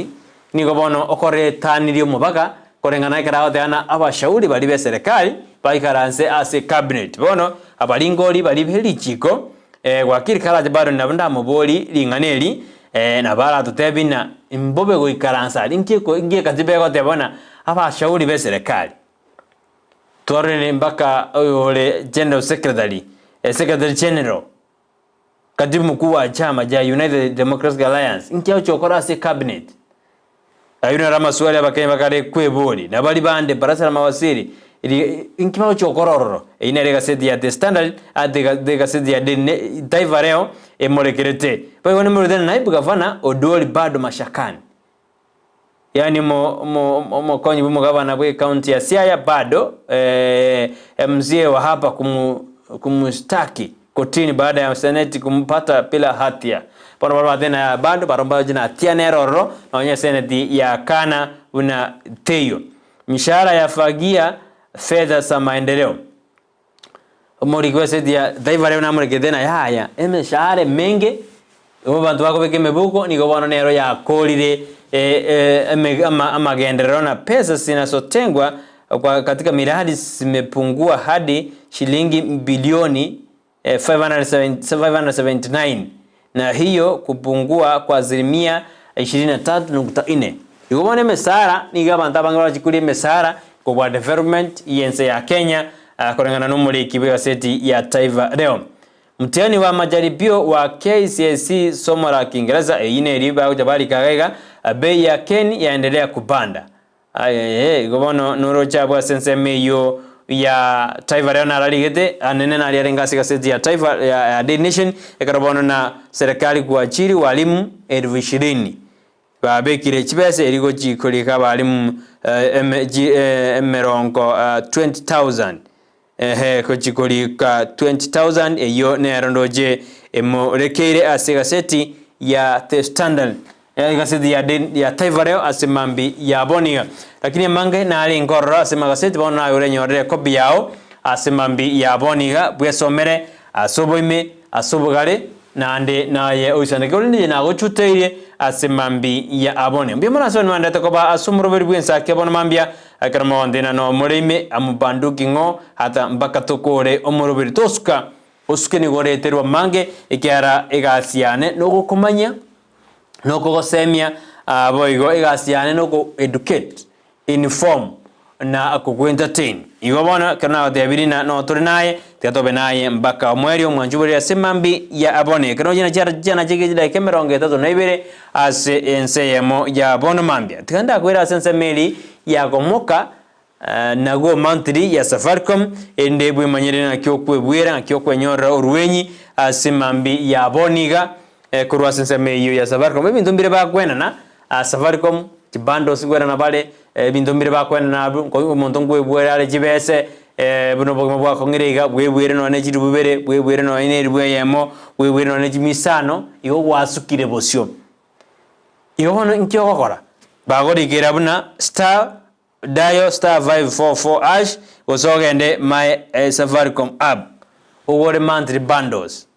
[SPEAKER 1] nigo bono okoretanirie omobaga koreng'ana ekero agoteba na abashauri baria be serikali baikaranse ase cabinet. Bono abaringori baria be richiko wakili Karanja bado nabo ndamobori ring'ana eri nabo aratotebie ng'a mbobe goikaransa aria nki nki ekatiba egoteba buna abashauri be serikali twarorire mpaka oyore general secretary, secretary general Katibu mkuu wa chama cha United Democratic Alliance inki agochia gokora ase cabinet? Ayio naro amaswali abakenya bakare kweboria. Na baria bande baraza la mawaziri inki bagochia gokora ororo? Eyio nere egaseti ya The Standard ate egaseti ya Daily Taifa Leo emorekerete. Boigo nemorete na naibu gavana Oduori bado mashakani. Yaani omokonyi bw'omogabana bw'ecounty ya Siaya bado MCA wa hapa kumushtaki kotini baada ya seneti kumpata bila hatia. Bono baria bateba na bado barobwo mbaroche na hatia nere ororo nonya seneti yakana buna teiyo. Mishahara yafagia fedha za maendeleo. Omoriki bw'eseti ya Taifa Leo namorekete na yaya emeshahara emenge igo abanto bakobeka emebuko nigo bono nero yakorire amagenderero na pesa zinazotengwa kwa katika miradi zimepungua hadi shilingi bilioni 579 na hiyo kupungua kwa asilimia 23.4. Igo bono emesara nigo abanto abange baroche koria emesara kobua development y'ense ya Kenya koreng'ana nomoriki bw'egaseti ya Taifa Leo. Mtihani wa majaribio wa KCSE somo la Kiingereza eyio neri bagocha barika iga iga bei ya Ken yaendelea kupanda. Aye, igo bono noroche abwo ase ensemo eyio ya Taifa Leo nararigete anene naria arenge ase egaseti ya Taifa ya Daily Nation ekero bono na serikali kuajiri walimu elfu ishirini babekire chibesa eri gochi korika abalimu emerongo 20,000 Ehe, gochia korika 20,000 eyio nero ndoche emorekeire ase egaseti ya The Standard, egaseti ya Daily ya Taifa Leo ase mambi ya bono iga. Lakini amange narenge ororo ase magaseti bono naye orenyorere ecopy yao ase mambi ya bono iga bwesomere ase oboime ase obogare naende naye oisaneke korende inche nagochuteirie ase mambi ya abone. Mbuya mono ase abanto bandete koba ase omoroberi bw'ensaki bono mambia Ekero mogontena nomore ime, amobanduki ng'o hata mpaka tokore omoroberi tosuka, osuke nigo oreterwe amange, ekiagera egasi yane nogokomanyia, nokogosemia, boigo egasi yane noko educate, inform, na kogo entertain. Igo bono ekero nagotebirie na notore naye, tiga tobe naye mpaka omoerio omwancho borire ase mambi ya bono. Ekero nochia na chiana chidaika emerongo etato na ibere ase ense eyemo ya bono mambia. Tiga ndakwere ase ensemo eria yagomoka nago monthly ya Safaricom, erinde bwemanyere naki okwebwera, naki okwenyorera orwenyi ase mambi ya bono iga korwa ase ensemo eyio ya Safaricom. Ebinto mbire bakwenana Safaricom, chibundles nkwenana bare, ebinto mbire bakwenana abwo, nko omonto nkwebwera are chibese buna obogima bwakong'ire iga, bwebwere nonya ne chilifu bibere, bwebwere nonya ne elifu eyemo, bwebwere nonya ne chimia isano, igo gwasukire bosio. Igo bono inki ogokora? Bagorikera buna star dial star 544 hash gose ogende my Safaricom app ogore monthly bundles.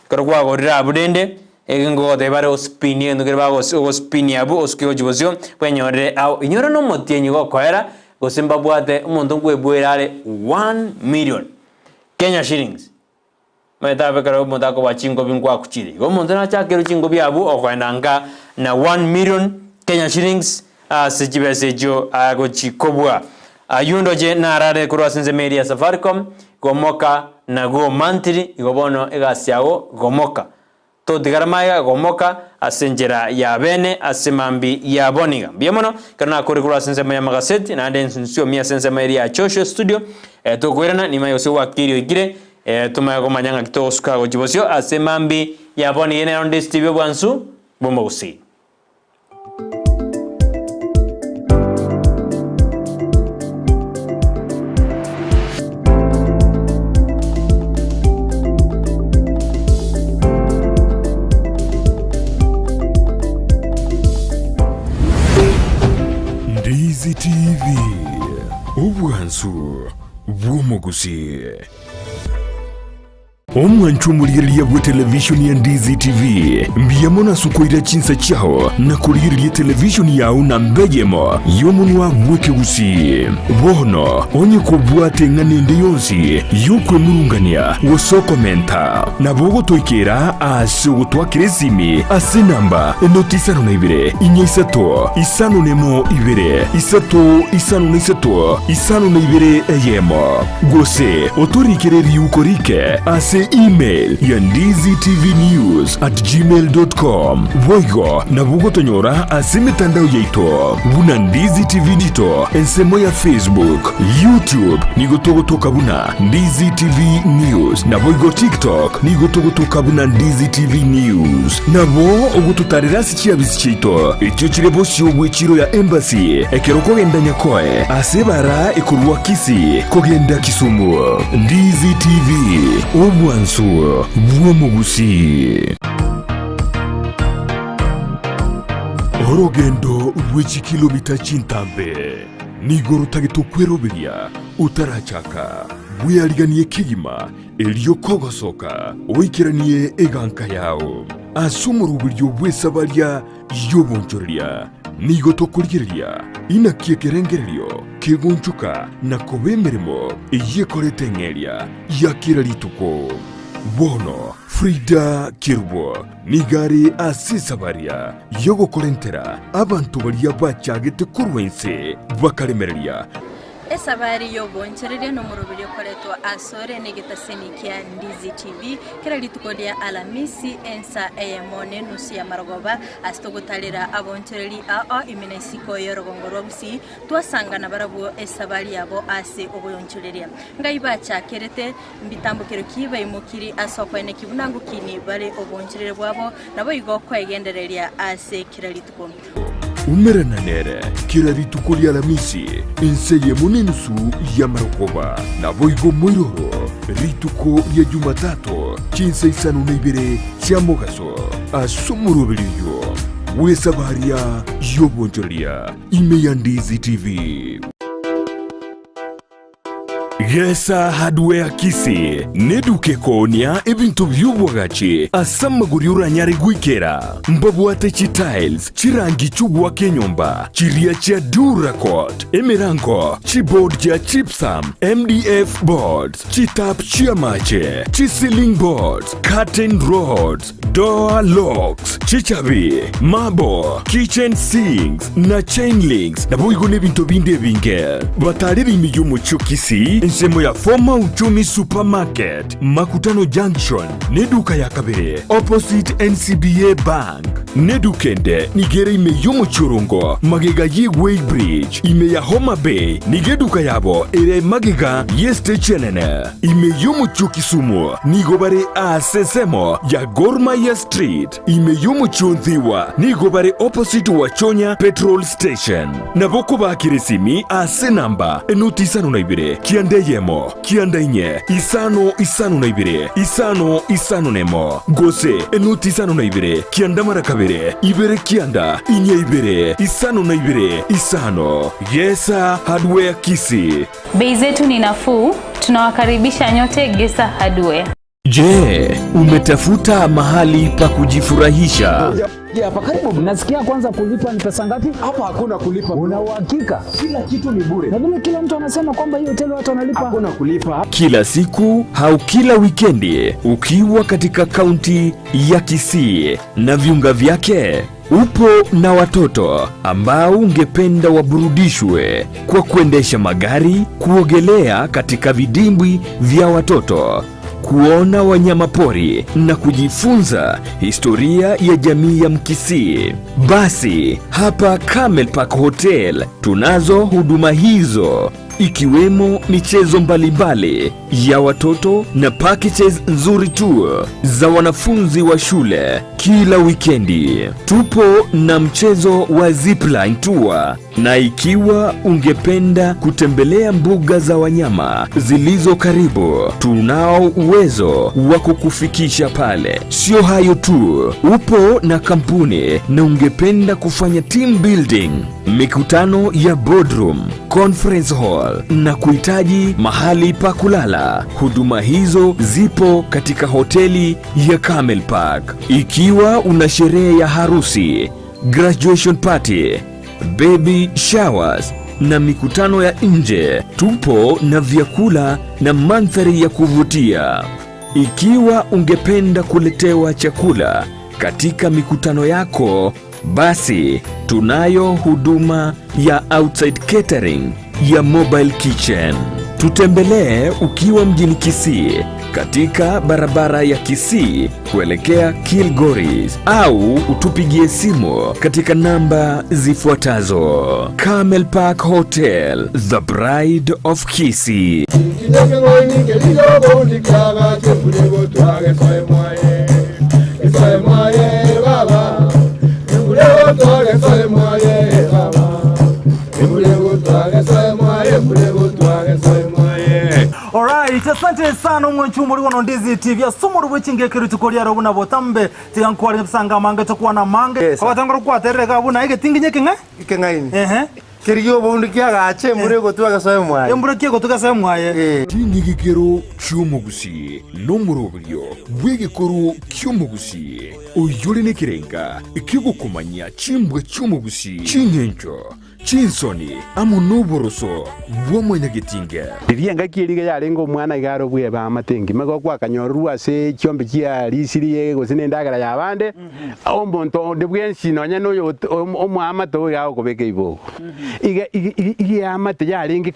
[SPEAKER 1] Ekero kwagorire abwo rende, ege ngogotebia bare ospinie egento keria bagos ogospinia abwo osuke gochia bosio bwenyorere ao. Inyora na omotienyi gokoera gose mbabwate omonto nkweboera are one million Kenya shillings. Omanyete abe ekero omonto akoba chingobi nkwakuchire. Igo omonto nachakerwe chingobi abwo okoenda nka na one million Kenya shillings ase chibesa echio agochikobua. Ayio ndoche narare korwa ase ensemo eria ya Safaricom, gomoka na go monthly, igo bono egasi yago gomoka. Totigara magega gomoka ase enchera ya bene ase mambi ya boniga. Mbuya mono, ekero nakore korwa ase ensemo y'amagaseti, naende nsiomie ase ensemo eria ya Joshua studio, eh, tokoirana, nimanye gose gwakiri oikire, eh, tomanye komanya ng'aki togosuka gochia bosio ase mambi ya boniga nero nde Steve Obwansu bw'Omogusii.
[SPEAKER 2] Ndizi TV, obwansu bw'omogusii. Omwancho omorigereria bw'etelevishoni ya Ndizi TV, mbuya mono ase okoira chinsa chiao na korigereria etelevishoni yao namba eyemo y'omonwa bw'ekegusii. Bono onye kobwate eng'ana ende yonsi y'okwemurungania gose okomenta, nabo ogotoikera ase ogotwakera esimi ase enamba enoti isano na ibere, inya isato, isano nemo ibere, isato isano na isato, isano na ibere eyemo. Gose otorikere riuko rike ase email ya ndizitvnews@gmail.com. Boigo nabo ogotonyora ase emetandao yaito buna Ndizi TV Dito, ensemo ya Facebook, YouTube nigo togotoka buna Ndizi TV News, naboigo TikTok nigo togotoka buna Ndizi TV News. Nabo ogototarera ase Chiabisi chiaito echio chire bosio bw'echiiro ya Embassy ekero okogenda Nyakoe ase ebara ekorwa Kisii kogenda Kisumu. Ndizi TV, obwansu bw'omogusii. Orogendo rwe chikilomita chintambe nigo rotagete okweroberia otarachaka. Bweariganie kegima Erio kogosoka oikeranie eganka yao ase omoroberio bw'esabaria y'obonchoreria, nigo tokorigereria inaki ekerengererio kegonchoka na koba emeremo eyio ekorete eng'eria ya kera rituko. Bono Frida Kerubo nigo are ase esabaria y'ogokorentera abanto baria bachagete korwa inse bakaremereria.
[SPEAKER 13] Esabari y'ogoonchoreria nomoroberio okoretwa asore negetaseni kia Ndizi TV kera rituko ria Alamisi ensa eyemo nenusu ya marogoba ase togotarera aboonchoreri ao ime na isiko y'orogongo rwa Gusii twasangana barabwo esabari yabo ase oboonchoreria. Ngai bachakerete mbitambokero ki baimokiri ase okoeneki buna ngokini bare oboonchoreria bwabo naboigo koegendereria ase kera rituko.
[SPEAKER 2] Umerana nere kera rituko ri'Alamisi, ense eyemo nenusu y'amarogoba. Naboigo moiroro rituko ria Jumatato chinsa isano na ibere chia mogaso, ase omoroberio oyio bw'esabaria y'obonchoreria ime ya Ndizi TV. Gesa Hardware Kisii neduka ekoonia ebinto bi'obwagachi ase amagori oranyare goikera. Mbabwate chitiles, chirangi chi'ogoaka enyomba, chiria chia Duracoat, emerango, chiboard chia gypsum, MDF boards, chitap chi'amache, chiceiling boards, curtain rods, Door locks, chichabi, marble, kitchen sinks, na chain links, naboigo nebinto binde ebinge. Batarire ime y'omochie o Kisii, ensemo ya former Uchumi Supermarket, Makutano Junction, neduka ya kabere opposite NCBA Bank. Neduka ende nigo ere ime y'omochie Orongo, magega ye Weigh Bridge, ime ya Homa Bay, nigo eduka yabo ere magega y'estage enene. Ime y'omochie o Kisumu nigo bare aase ensemo ya Gor Mahia Street. Ime y'omochie o Nthiwa nigo bare opposite Wachonya Petrol Station. Nabo okobaakera esimi ase enamba enoti isano na ibere, kianda eyemo, kianda inye, isano isano na ibere, isano isano nemo, gose enoti isano na ibere, kianda mara kabere, ibere kianda, inye ibere, isano na ibere, isano. Gesa Hardware Kisii.
[SPEAKER 14] Bei zetu ni nafuu, tunawakaribisha nyote Gesa Hardware.
[SPEAKER 2] Je, umetafuta mahali pa kujifurahisha?
[SPEAKER 15] Hapa karibu. Nasikia kwanza kulipa ni pesa ngapi? Hapa hakuna kulipa. Una uhakika? Kila kitu ni bure. Na vile kila mtu anasema kwamba hii hoteli watu wanalipa. Hakuna kulipa.
[SPEAKER 2] Kila siku au kila wikendi ukiwa katika kaunti ya Kisii na viunga vyake, Upo na watoto ambao ungependa waburudishwe kwa kuendesha magari, kuogelea katika vidimbwi vya watoto. kuona wanyamapori na kujifunza historia ya jamii ya Mkisii. Basi hapa Camel Park Hotel tunazo huduma hizo ikiwemo michezo mbalimbali ya watoto na packages nzuri tu za wanafunzi wa shule kila wikendi. Tupo na mchezo wa zipline tour, na ikiwa ungependa kutembelea mbuga za wanyama zilizo karibu, tunao uwezo wa kukufikisha pale. Sio hayo tu, upo na kampuni na ungependa kufanya team building, mikutano ya boardroom, conference hall na kuhitaji mahali pa kulala, huduma hizo zipo katika hoteli ya Camel Park. Ikiwa una sherehe ya harusi, graduation party, baby showers na mikutano ya nje, tupo na vyakula na mandhari ya kuvutia. Ikiwa ungependa kuletewa chakula katika mikutano yako, basi tunayo huduma ya outside catering ya mobile kitchen. Tutembelee ukiwa mjini Kisii katika barabara ya Kisii kuelekea Kilgoris au utupigie simu katika namba zifuatazo: Camel Park Hotel, the Bride of Kisii.
[SPEAKER 16] Alright, asante sana omwanchumori wono Ndizi TV asomori bwechingekero rituko riaro buna botambe tiga nkware bisanga mange tokwana mange abatangora kwaterere ga buna egetinginye king'e
[SPEAKER 17] ikeng'aini
[SPEAKER 16] ehe
[SPEAKER 17] kerigia oboundu kiagache embura egotwa gesoe mwaye
[SPEAKER 16] embura kiegotwa gesoe mwaye
[SPEAKER 2] Ching'igikero chi'omogusi n'omoroberio bw'egekoro ki'omogusi oyore n'ekerenga ekiogokomanya chimbwa chi'omogusi ching'encho chinsoni amo n'oboroso bw'omonyagetinge
[SPEAKER 18] Riria engaki eriga yarenge omwana iga are obweba amate engima igo gwakanyorerwa ase chiombe chiarisirie gose na endagera ya abande, omonto onde bwensi nonya na oyo omoamate oyo iga agokobeka ibogo. Iga iga iga eamate yarenge.